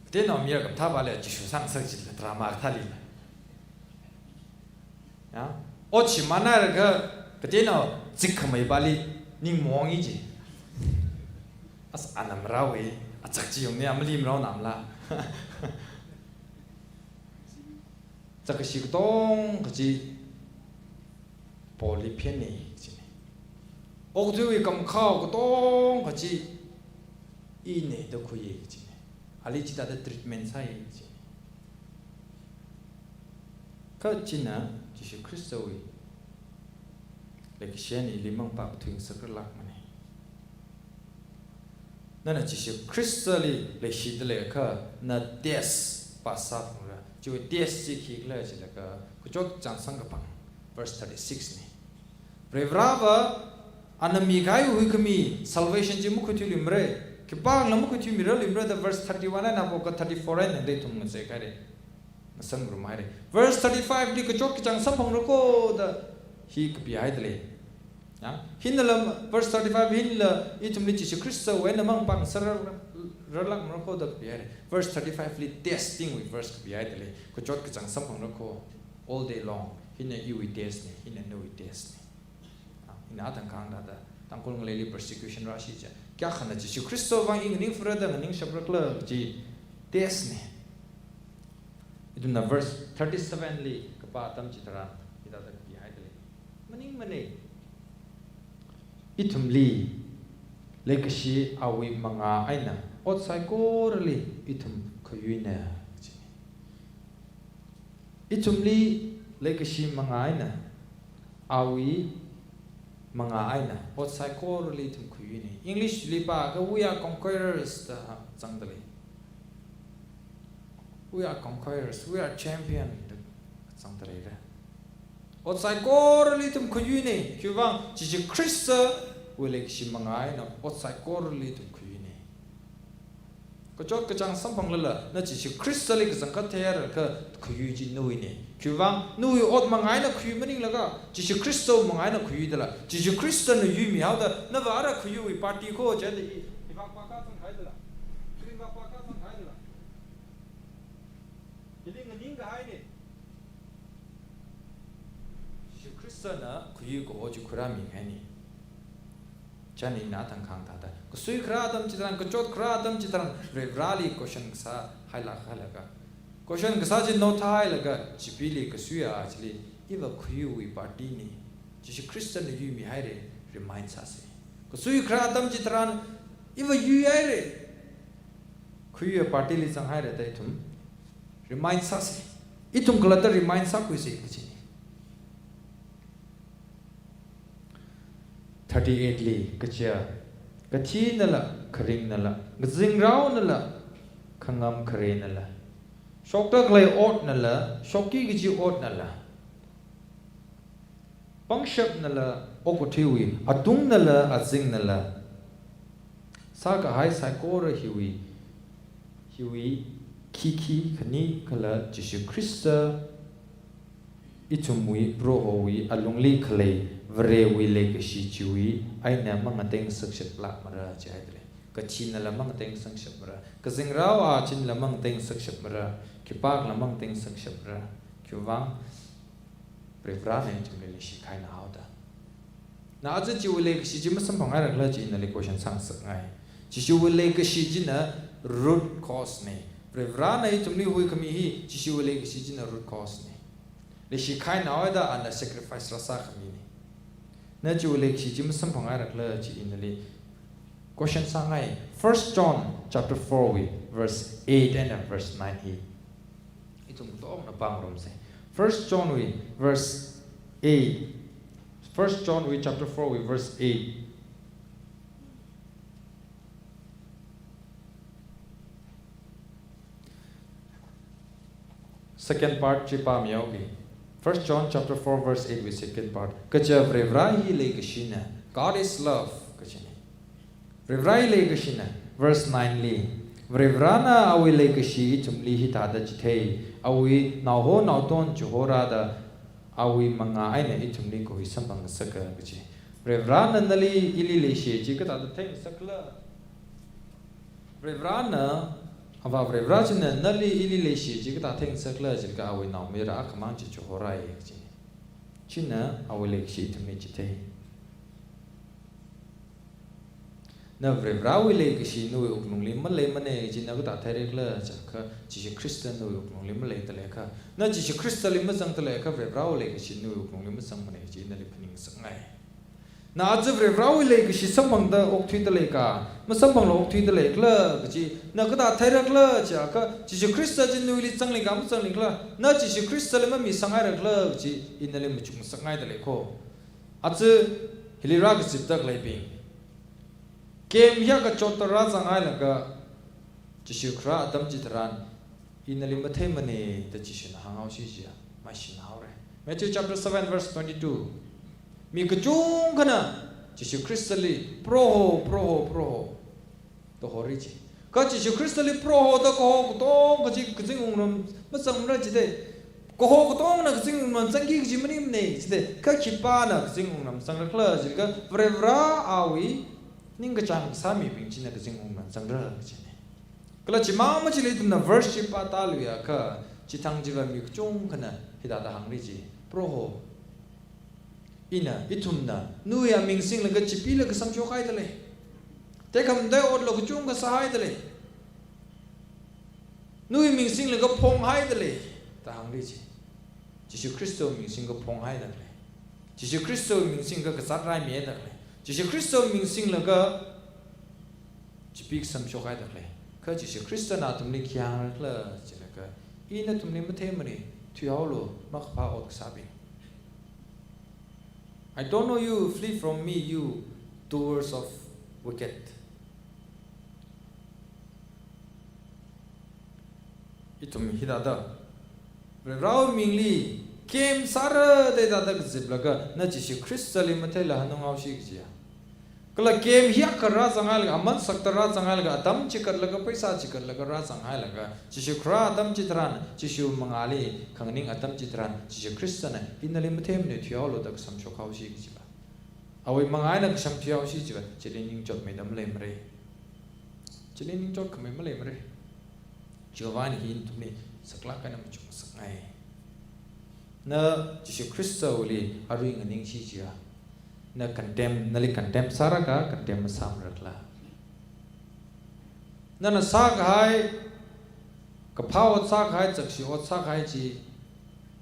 Kateonao mayar kamathā pāla Jishu sāngasak jila drama kathālila. Ya. Ot shimānlaga kateonao zikkhamei pāli ning mongi ji. As, ana marāwui, azak chi yongni, amali marao namla. Zakkashi katongkha chi Paulli phenna kajina. Okathuiwui kamakhao katongkha chi ina da khuiya kajina. Ali chithāda treatment sāya kajina. Kha china Jishu Khristawui leikashi eina ili mangpak thuingasakra lākmana. Nana Jishu Khristali leishida leiakha, na test pass sāphalungra. Chiwui test chi khikhala jilaga, kachot kachāng samkaphang, verse thirty-six na. Varivarava, ana mikahai huikhami, salvation chi makhuithuiluimara, khipākhala makhuithuimirarluimara da verse thirty-one eina haoka thirty-four eina tangda ithum ngazeikhaira. Ngasamngarumhaira. Verse thirty-five li kachot kachāng samphangra ko da hi kapihaida lei. Ya, hinala verse thirty-five hinala ithumli Jishu Khristawui eina mang pangserrar, rarlākmara ko da kapihaira. Verse thirty-five li testing wui verse kapihaida lei. Kachot kachāng samphangra ko all day long. Hina iwui test na, hina nawui test na. Ah, ina thangkha thāda, Tangkhul ngaleili persecution rāshi chiakha, kayākhana Jishu Khristawui vang i nganing fura da nganingshaprakhala kaji test na. Ithumna verse thirty-seven li kapā atam chitharan, hithāda kapihaida lei. Maningmana. Ithumli leikashi awui mangā eina ot saikorali ithum khayuina kaji. Ithumli leikashi mangā eina, awui mangā eina ot saikorali ithum khayuina. English li pākha, "We are conquerors" da zangda lei. "We are conquerors, we are champion" da zangda leira. Ot saikorali ithum khayuina. Khiwuivang, Jishu Khristawui leikashi mangā eina ot saikorali ithum khayuina. Kachot kachāng samphanglala, na Jishu Khristali kachangkhat theihairakha khayui chi nawuina. Khiwuivang, nawui ot mangā eina khayui maninglaga, Jishu Khristawui mangā eina khayuida lei. Jishu Khristana yuimihaoda, nava ara khayuiwui party ko jida i, i vak paka zanghaida lei. Kring vak paka zanghaida lei. Hili nganingkahaina. Jishu Khristana khayui kaho chi khuirāmihaina. Chieina ina thangkha thāda, kasui kharā atam chitharan, kachot kharā atam chitharan, Varivarali question kasā hailāk hailaga, question kasā chi nothāhailaga, chipili kasuiya chili, iva khayuiwui party na. Jishu Khristana yuimihaira, remind sāsa. Kasui kharā atam chitharan, iva yuihaira, khayuiwui party li zanghaira da ithum remind sāsa. Ithum khalatta remind sākhuisa kaji. Thirty-eight li kaja, kathinala, kharingnala, kazingraonala, khangam kharenala, shokda khalei otnala, shokki kaji otnala, pangshapnala, okathuiwui atungnala, azingnala, sākahai saikora hiwui, hiwui khikhi khanikhalatta Jishu Khrista ithumwui Prohowui alungli khalei Varewui leikashi chiwui eina mangateingasakshap lākmara jihaida lei. Kathinala mangateingasakshapmara. Kazingrao achinla mangateingasakshapmara. Khipākhala mangateingasakshapmara. Khiwuivang, Varivarana ithumli leishikhaina haoda. Na aja chiwui leikashi chi masamphanghaira khala chi nali question sāngasakngai. Jishuwui leikashi china root cause na. Varivarana ithumli huikhami hi Jishuwui leikashi china root cause na. Leishikhaina haoda ana sacrifice rāsākhami na. Na chiwui leikashi chi masamphanghaira khala chi nali question sāngai. First John chapter four wui verse eight and verse nine hi ithum tongna pāngarumsa. First John wui verse eight. First John wui chapter four wui verse eight. Second part chi pāmihaoki. First John chapter four verse eight wui second part. Kaja Varivara hi leikashina. God is love, kajina. Varivarawui leikashina, verse nine li, Varivarana awui leikashi ithumli hithāda chithei, awui naoho naoton chihorāda, awui mangā eina ithumli kahui samphangngasaka kaji. Varivarana nali ili leishi chi kathāda theingasakhala? Varivarana, Avā Varivara china nali ili leishi chi kathāda theingasakhala jilaga awui naomayara akhamang chi chihorāya kaji. China awui leikashi ithumli chithei. Na Varivarawui leikashi nawui wuklungli maleimana chi na kathāda theirakhala jiakha, Jishu Khrista nawui wuklungli maleida leiakha, na Jishu Khristali mazangda leiakha Varivarawui leikashi nawui wuklungli mazangmana chi nali phaningngasakngai. Na aja Varivarawui leikashi samphangda okthuida leika, masamphangla okthuida leikhala kaji na kathāda theirakhala jiakha, Jishu Khrista chi nawuili zanglika mazanglakhala, na Jishu Khristali mamisanghaira khala kaji nali machukngasakngaida lei ko. Aja hili rākazipda khaleibing, Camp hiyākha chotda rāzanghailaga, Jishu kharā atam chitharan, "I nali matheimana" da Jishuna hānghaosi jiakha, maishinhaora. Matthew chapter seven verse twenty-two. Mi kachungkhana Jishu Khristali, "Proho, Proho, Proho," da hori ji. Kha Jishu Khristali Proho da kaho katonga chi kazingwungram mazangmara jida. Kaho katongana kazingwungram zangki kaji maningmana jida. Kha khipāna kazingwungram zangra khala jiakha, Varivarāwui ningkachāng sāmibing china kazingwungram zangra kajina. Kala chimang machili ithumna verse chi pātāluiakha, chithang chiva mi kachungkhana hithāda hāngri ji, "Proho, ina, ithumna nawui aming singlaga chipila kasamshokhaida lei. Tekhamatei otla kachungkha sāhaida lei. Nawui ming singlaga phonghaida lei," da hāngri ji. Jishu Khristawui ming singlaga phonghaida lei. Jishu Khristawui ming singlaga kazāt raimihaida lei. Jishu Khristawui ming singlaga chipi kasamshokhaida lei. Kha Jishu Khristana athumli khi hāngra khala jiakha, "I nathumli matheimana, thuihaolu, makaphā ot kasābing. I don't know you, flee from me, you doers of wicked." Ithum hithāda Varivarāwui mingli camp sāra da hithāda kaziplaga, na Jishu Khristali matheila hanunghaosi kajiya. Kala camp hiyākha rāzanghailaga, aman sakta rāzanghailaga, atam chikatlaga, pheisā chikatlaga rāzanghailaga, Jishu kharā atam chitharan, Jishu mangāli khanganing atam chitharan, Jishu Khristana, "I nali matheimana, thuihaolu" da kasamshokhaosi kajiva, awui mangā eina kashamthuihaosi jiva, chili ningchotmeida maleimara. Chili ningchotkhamei maleimara. Chiwuivang hi ithumli saklāk eina machukngasakngai. Na Jishu Khristawuili arui nganingsi jiakha, na condemn, nali condemn sāra kha condemn masāmara khala? Nana sākahai, kaphā ot sākahai, chakshi ot sākahai chi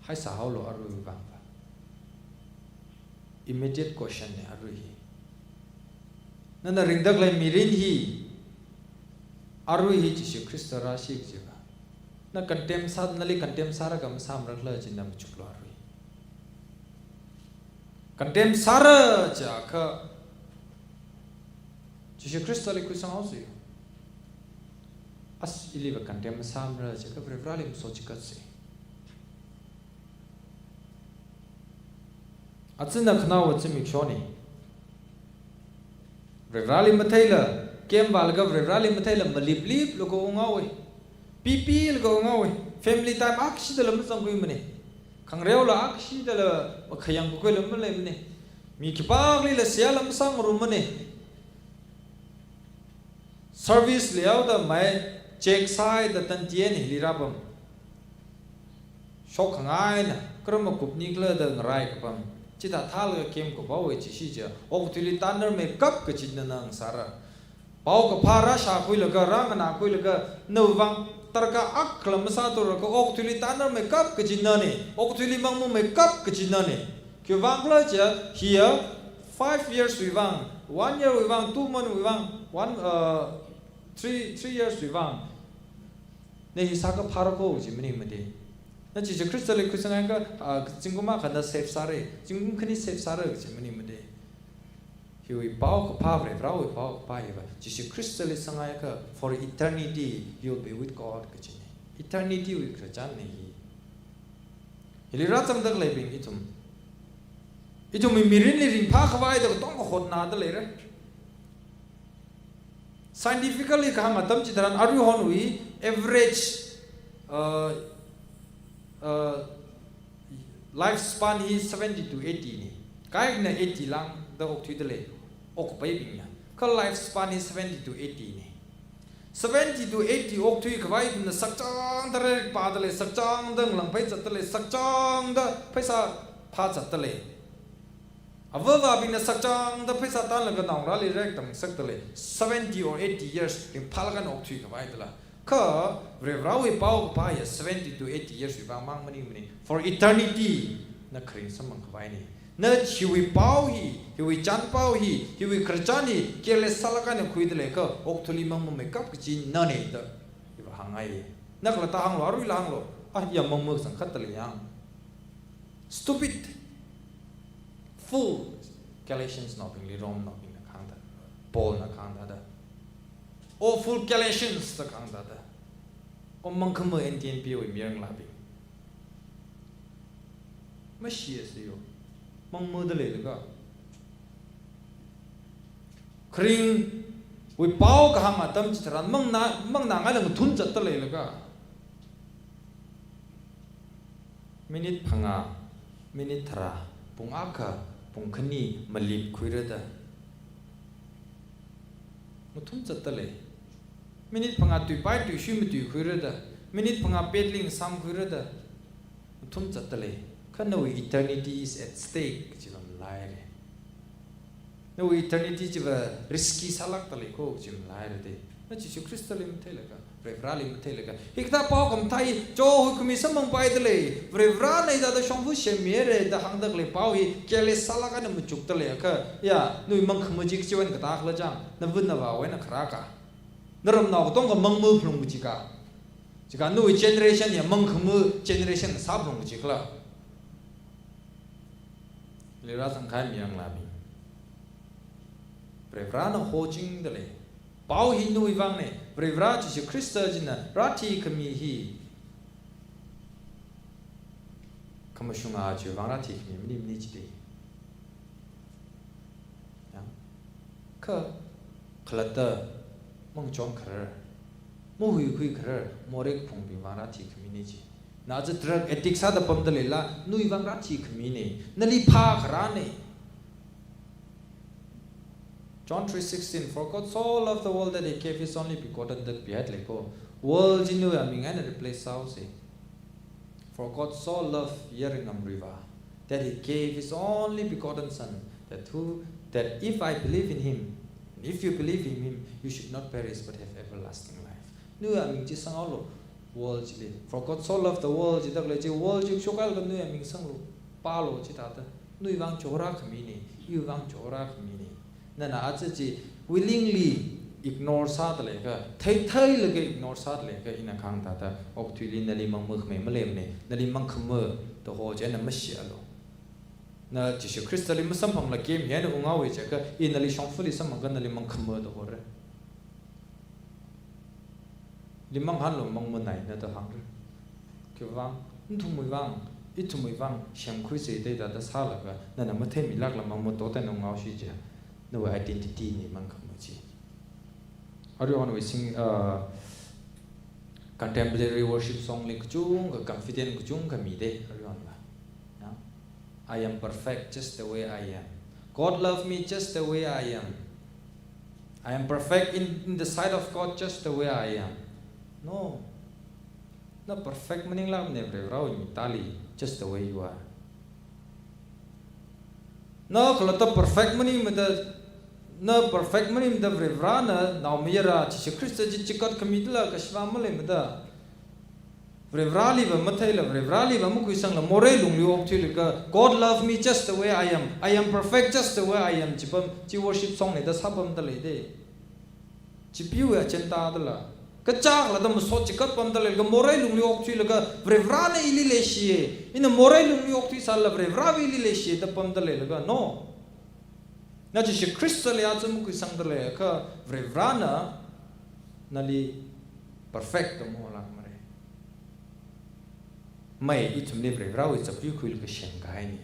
haisāhaolu aruiwui vangva. Immediate question na arui hi. Nana ringda khalei mirin hi, arui hi Jishu Khrista rāsi kajiva, na condemn sā, nali condemn sāra kha masāmara khala chi na machuklu arui. Condemn sāra jiakha, Jishu Khristali khuisanghaosi. "As, iliva condemn masāmara" jiakha, Varivarāli masochikatsi. Aja na khanaowa zimikshoni. Varivarāli matheila, camp vālaga Varivarāli matheila malipliplu kaunghaowa. Pipilu kaunghaowa. Family time akshidala mazangkhuimana. Khangreola akshidala makhayang kakhuila maleimana. Mi khipākhalila seihāla masāngarumana. Service leihaoda mai check sāhaida tantiyan hili rāpam. Shokkhangaina, kharam kupni khala da ngarai kapam. Chithā thālaga camp kapaowa jisi jiakha, okathuili tanarmeikap kajina na ngasāra. Paokaphā rāshākhuilaga, rānganākhuilaga, nawui vang tarākha akhala masāthura kha, okathuili tanarmeikap kajina na, okathuili mangmameikap kajina na. Khiwuivang khala jiakha, hiya five years wui vang, one year wui vang, two month wui vang, one, uh, three, three years wui vang, na hi sākaphāra kho kaji maningmada. Na Jishu Khristali khuisanghaikha, ah, zingkum akha na save sāra, zingkum khani save sāra kaji maningmada. Hiwui paokaphā, Varivarāwui paokaphā hiva, Jishu Khristali sanghaikha, for eternity, you'll be with God kajina. Eternity wui khararchanna hi. Hili rāzangda khaleibing ithum, ithumwui mirinli ringphākhavai da katonga hotnada leira. Scientifically kahāng atam chitharan, aruihonwui average, uh, uh, life span hi seventy to eighty na. Kaikhana eighty lāngda okthuida lei, okkapaibingna. Kha life span hi seventy to eighty na. Seventy to eighty okthuikhavai ithumna sakchangda lairik pāda lei, sakchangda ngalāngphai zatda lei, sakchangda pheisā phāzatda lei. Avāvabingna sakchangda pheisā tanlaga naongarāli lairik tamngasakda lei. Seventy or eighty years ringphālaga na okthuikhavai dala. Kha Varivarāwui paokaphā hiya seventy to eighty years wui vang mang maningmana. For eternity na kharing samphangkhavaina. Na hiwui pao hi, hiwui chānpao hi, hiwui khararchan hi careless sālaga na khuida leiakha, okathuili mangmameikap kajina na da hiva hāngngai. Na khalatta hānglu, aruila hānglu. Ah, ya mangmazang khatta lei yang. Stupid. Fool. Galatians naobingli, Rome naobingna kahāngda. Paulna kahāng thāda. O fool Galatians da kahāng thāda. O mangkhama N T N P wui miranglābing. Mashiya siyo. Mangmada leilaga. Kharingwui pao kahāng atam chitharan mangnā, mangnāngaila ngathum zatda leilaga. Minute phangā, minute tharā, pung akha, pung khani malipkhuira da. Ngathum zatda lei. Minute phangā tuipai tuishui matuikhuira da. Minute phangā petling samkhuira da. Ngathum zatda lei. Kha nawui eternity is at stake, kaji lam leira. Nawui eternity chiva risky sālākda lei ko, kaji lam leira de. Na Jishu Khristali matheilaga, Varivarāli matheilaga. Hikathā pao khamathā hi, cho huikhami samphangpaida lei. Varivarāna hithāda shongfa semmihaira da hāngda khalei pao hi, careless sālāk eina machukda leiakha, ya, nawui mangkhama chi kachiwui eina kathā khala chang, navā navāwui eina kharā ka. Naramnao katonga mangmaphalung kaji ka. Chika nawui generation ya mangkhama generation sāphalung kaji khala. Lira sangkhai miranglābing. Varivarāna hochingda lei. Pao hi nawui vangna, Varivarā Jishu Khrista china rāthikhami hi. Khamashunga chiwui vang rāthikhami mani mani jide. Ya. Kha, khalatta, mangachon kharar, mahuikhui kharar, morei kaphungbing vang rāthikhamina ji. Na aja drug addict sāda pamda leila, nawui vang rāthikhamina. Nali phākharāna. John three sixteen, "For God so loved the world that he gave his only begotten," da pihai lei ko. World chi nawui aming eina replace sāhaosa. "For God so loved," yaringamriva, "that he gave his only begotten Son, that who, that if I believe in him, and if you believe in him, you should not perish but have everlasting life." Nawui aming chi sanghaolu, world chili. "For God so loved the world," jida khalei chi, world chi shokhailaga nawui aming sanglu, pālu chithāda. Nawui vang chihorākhamina, iwui vang chihorākhamina. Nana aja chi willingly ignore sāda leiakha, theitheilaga ignore sāda leiakha, ina kahāng thāda, okathuili nali mangmakhamei maleimana, nali mangkhama da ho chieina mashialu. Na Jishu Khristali masamphangla kemhi eina unghaowa jiakha, i nali shongfali samphangakha nali mangkhama da hora. Li manghānlu, mangmanaina da hāngra. Khiwui vang, nathumwui vang, ithumwui vang semkhuisa da hithāda sālaga, nana matheimilākla mangmatot eina unghaoshi jiakha, nawui identity na mangkhama chi. Aruihonwui sing, uh, contemporary worship song li kachungkha confident kachungkha mida, aruihonva. Ya? "I am perfect just the way I am. God love me just the way I am. I am perfect in, in the sight of God just the way I am." No. Na perfect maninglākmana Varivarāwui mik tali, just the way you are. Na khalatta perfect maningmada, na perfect maningmada Varivarāna naomayara Jishu Khrista chi chikatkhami dala kashvā maleimada. Varivarāliva matheila, Varivarāliva makhuisangla, morei lungli okthuilaga, "God love me just the way I am. I am perfect just the way I am," jipam, chi worship song na da sāpamda leida. Chipiwui agenda dala. Kachak lada masot chikat pamda leilaga, morei lungli okthuilaga, Varivarāna ili leishiya. Ina morei lungli okthuisālala, Varivarāva ili leishiya da pamda leilaga, no. Na Jishu Khristali aja makhuisangda leiakha, Varivarāna nali perfect da maholākmara. Mai ithumli Varivarāwui chapri khuilaga semkahaina.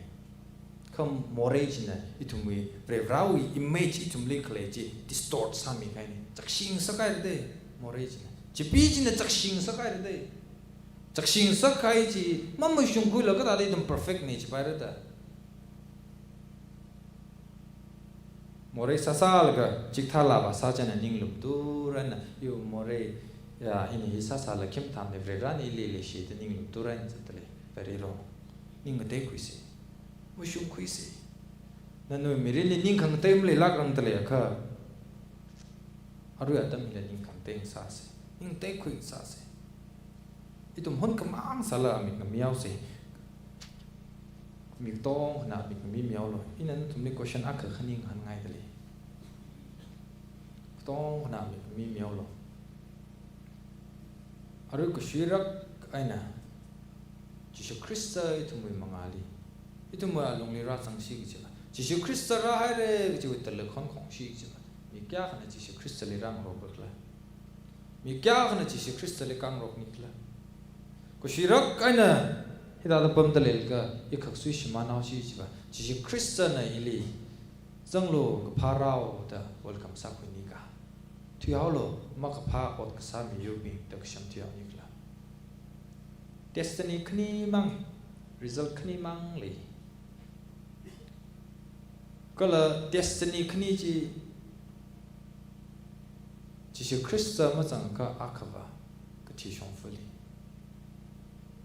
Kha morei china ithumwui Varivarāwui image ithumli khalei chi distort sāmikahaina. Chakshing sākahaira da, morei china. Chipi china chakshing sākahaira da. Chakshing sākahai chi mamashungkhuilaga kathāda ithum perfect na jipaira da. Morei sāsālaga, chikathā laa vāsā chieina ninglum tharan, iwui morei, ya, ina hi sāsāla khim thamne, Varivarāna ili leishiya da ninglum tharan zatda lei, very wrong. Ning ngateikhuisa. Mashungkhuisa. Na nawui mirinli ning khangatei maleilākrangda leiakha, arui atam hila ning khangatei sāsa. Ning ngateikhui sāsa. Ithum hon khamang sāla mik ngamihaosa. Mi katongkhana mik ngami mihaolu. Ina nathumli question akha khani ngahānngaida lei. Katongkhana mik ngami mihaolu. Arui kashuirak eina, Jishu Khrista ithumwui mangāli, ithumwui alungli rāzangsi kajiva, Jishu Khrista rāhaira kajiwui tala khon khongsi kajiva, Mi kayākhana Jishu Khristali rāngarokra khala? Mi kayākhana Jishu Khristali kangarokni khala? Kashirak eina hithāda pamda leilakha, i khaksui shimānhaosi chiva, Jishu Khristana ili, "Zanglu, kaphā rao," da welcome sākhuini ka. "Thuihaolu, makaphā ot kasā miyurbing," da kasham thuihaoni khala? Destiny khanimang, result khanimang lei. Kala destiny khani chi, Jishu Khrista mazangakha akhava kathi shongfali,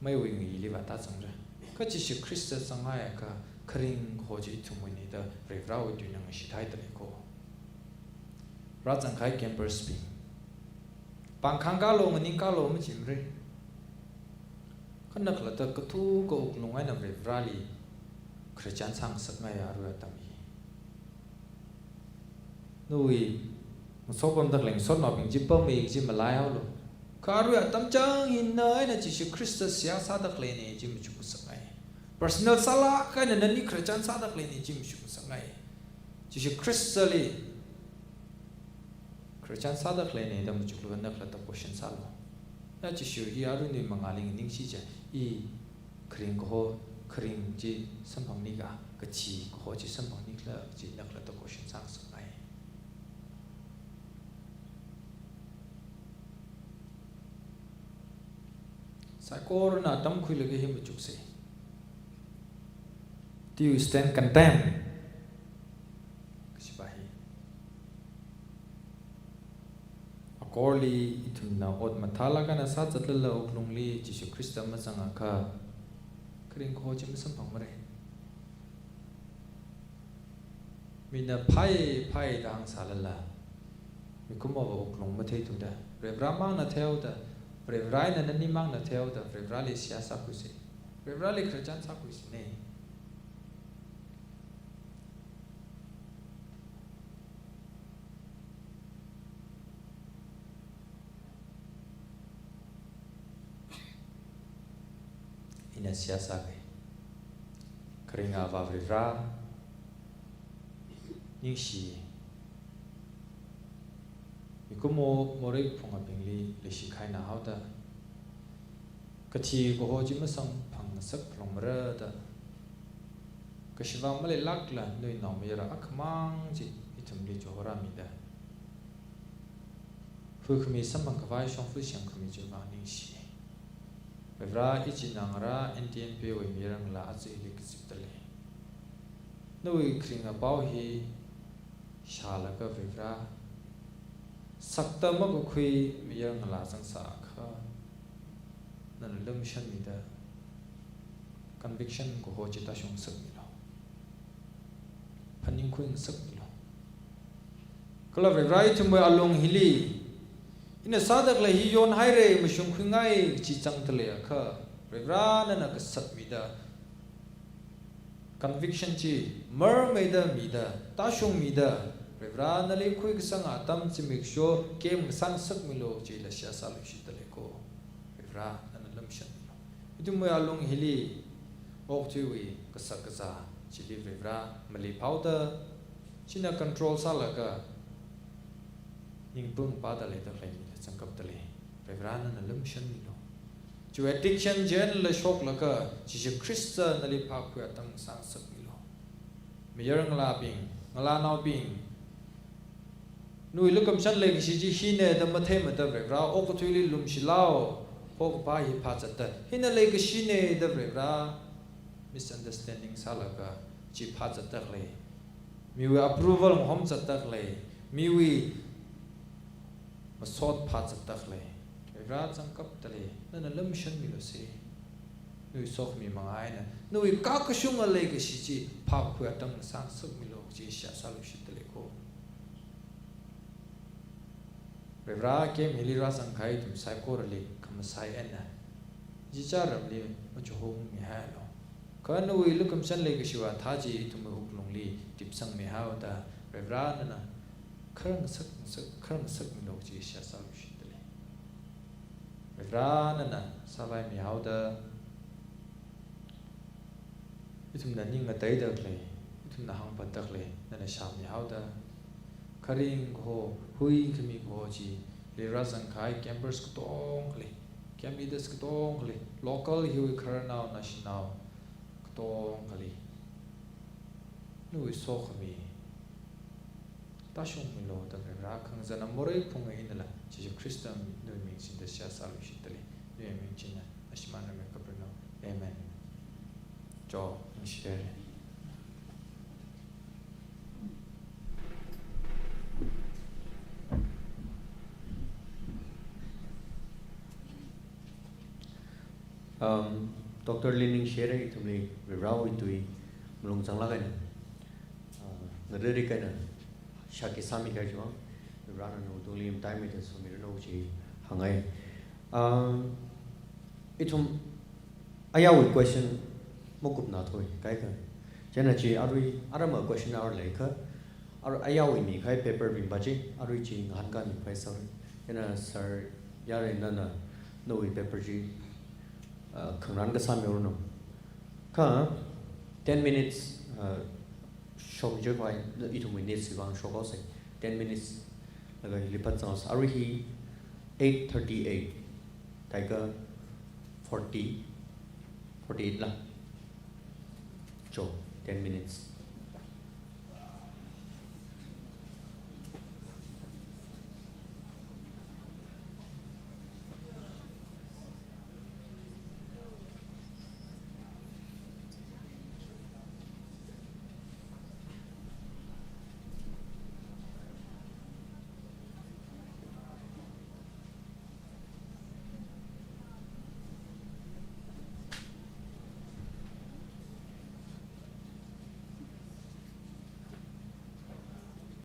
meiwui ngayili vātazangra. Kha Jishu Khrista zanghaiakha kharing kaho chi ithumwuini da Varivarāwui tuina ngashit haida lei ko. Rāzangkahai campers bing, pāng khāngkālu, nganingkālu machimara. Kha na khalatta kathuka wuklung eina Varivarāli khararchan sāngasakngai arui atam hi. Nawui ngasopamda khalei ngasotnaobing chi pammi kaji malaihaolu. Kha arui atam chang hi na eina Jishu Khrista seihā sāda khaleina chi machuksakngai. Personal sālāk eina nani khararchan sāda khaleina chi machuksakngai. Jishu Khristali khararchan sāda khaleina da machuklu, na khalatta question sālu. Na Jishu hi arui nawui mangāli nganingshi chiakha, i kharing kaho, kharing chi samphangni ka, kathi kaho chi samphangni khala chi na khalatta question sāngasakngai. Saikorana atam khuilaga hi machuksa. Do you stand condemned? Kashiva hi. Akorli ithumna ot mathālāk eina sāzatlala wuklungli Jishu Khrista mazangakha kharing kaho chi masamphangmara. Mina phai phai da hāngsālala, mikumowui wuklung matheithuda, Varivarāmangna theihaoda, Varivarā eina nanimangna theihaoda, Varivarāli seihā sākhuisa. Varivarāli khararchan sākhuisana. Ina seihā sākahai kharinga Avā Varivarā, ningshi, mikumo morei phungabingli leishi kahaina haoda, kathi kaho chi masamphang ngasak phalungmara da, kashiva maleilākla nawui naomayara akhamang chi ithumli chihorāmida, huikhami samphang khavai shongfa semkhami chiwui vang ningshi. Varivarā, ichinā ngarā N T N P wui mayarngalā aja hili kazipda lei. Nawui kharinga pao hi shālaga Varivarā, sakta makakhui mayarngalā zangsākha, nana lumashanmida, conviction kaho chi tāshungngasakmilu. Phaningkhui ngasakmilu. Kala Varivarā, ithumwui alung hili ina sāda khalei hi yonhaira, mashungkhuingai kachi zangda leiakha, Varivarā nana kasatmida, conviction chi marmeida mida, tāshungmida, Varivarā nali khuikasang atam zimiksho kem kasang ngasakmilu chila seihā sāluishitda lei ko. Varivarā nana lumashanmilu. Ithumwui alung hili okathuiwui kashak kazā chili Varivarā maleiphaoda, china control sālaga ningpung pāda leida khalei mila zangkapda lei. Varivarā nana lumashanmilu. Chiwui addiction chieina shoklaga Jishu Khrista nali phākhui atam sāngasakmilu. Mayarngalābing, ngalānaobing, nawui lukhamashan leikashi chi hina da matheimada Varivarā, okathuili lumshilao, hokaphā hi phāzatda, hina leikashina da Varivarā, misunderstanding sālaga chi phāzatda khalei, miwui approval ngahomzatda khalei, miwui masot phāzatda khalei, Varivarā zangkapda lei, nana lumashanmilu se. Nawui sokhami manga eina, nawui kakashunga leikashi chi phākhui atam sāngasakmilu chi seihā sāluishitda lei ko. Varivarā, camp hili rāzangkahai ithum saikorali khamasai eina, chicha ramli machihomihaialu. Kha nawui lukhamashan leikashiwui athā chi ithumwui wuklungli tipsangmihaoda, Varivarā nana kharar ngasak, ngasak, kharar ngasakmilu chi seihā sāluishitda lei. Varivarā nana sāvai mihaoda, ithumna ning ngateida khalei, ithumna hāngphatda khalei nana shāmihaoda, kharing kaho, huikhami kaho chi, leira zangkahai campers katongali, camp leaders katongali, local hiwui khararnao, naoshinao katongali nawui sokhami tāshungmilu da Varivarā khangazan morei phunga inala, Jishu Khrista nawui ming singda seihā sāluishit dalei, nawui ming china, ashimān rāmi kaprano. Amen. Jo, ningshire. Um, Doctor Lin ningshire, ithumli Varivarāwui tui malung zanglāk eina, uh, ngariri kaina shākhi sāmi kahai chiwui vang, Varivarāna nawui tungli mataimei da somiranu chi hāngngai. Um, ithum ayāwui question makupna thoi, kaikha. Chieina chi arui, aram question ar leikha, ar ayāwui mikahai paper bing pa chi, arui chi ngahānkāmi phai sāra. Chieina sir, yāra nana nawui paper chi, uh, khangarān kasā miranu. Kha ten minutes, uh, shokchoi khavai, ithumwui next chiwui vang shokhaosa. Ten minutes laga hili phat zanghaosa. Arui hi eight thirty-eight. Kaikha forty, forty-eight la. Jo, ten minutes.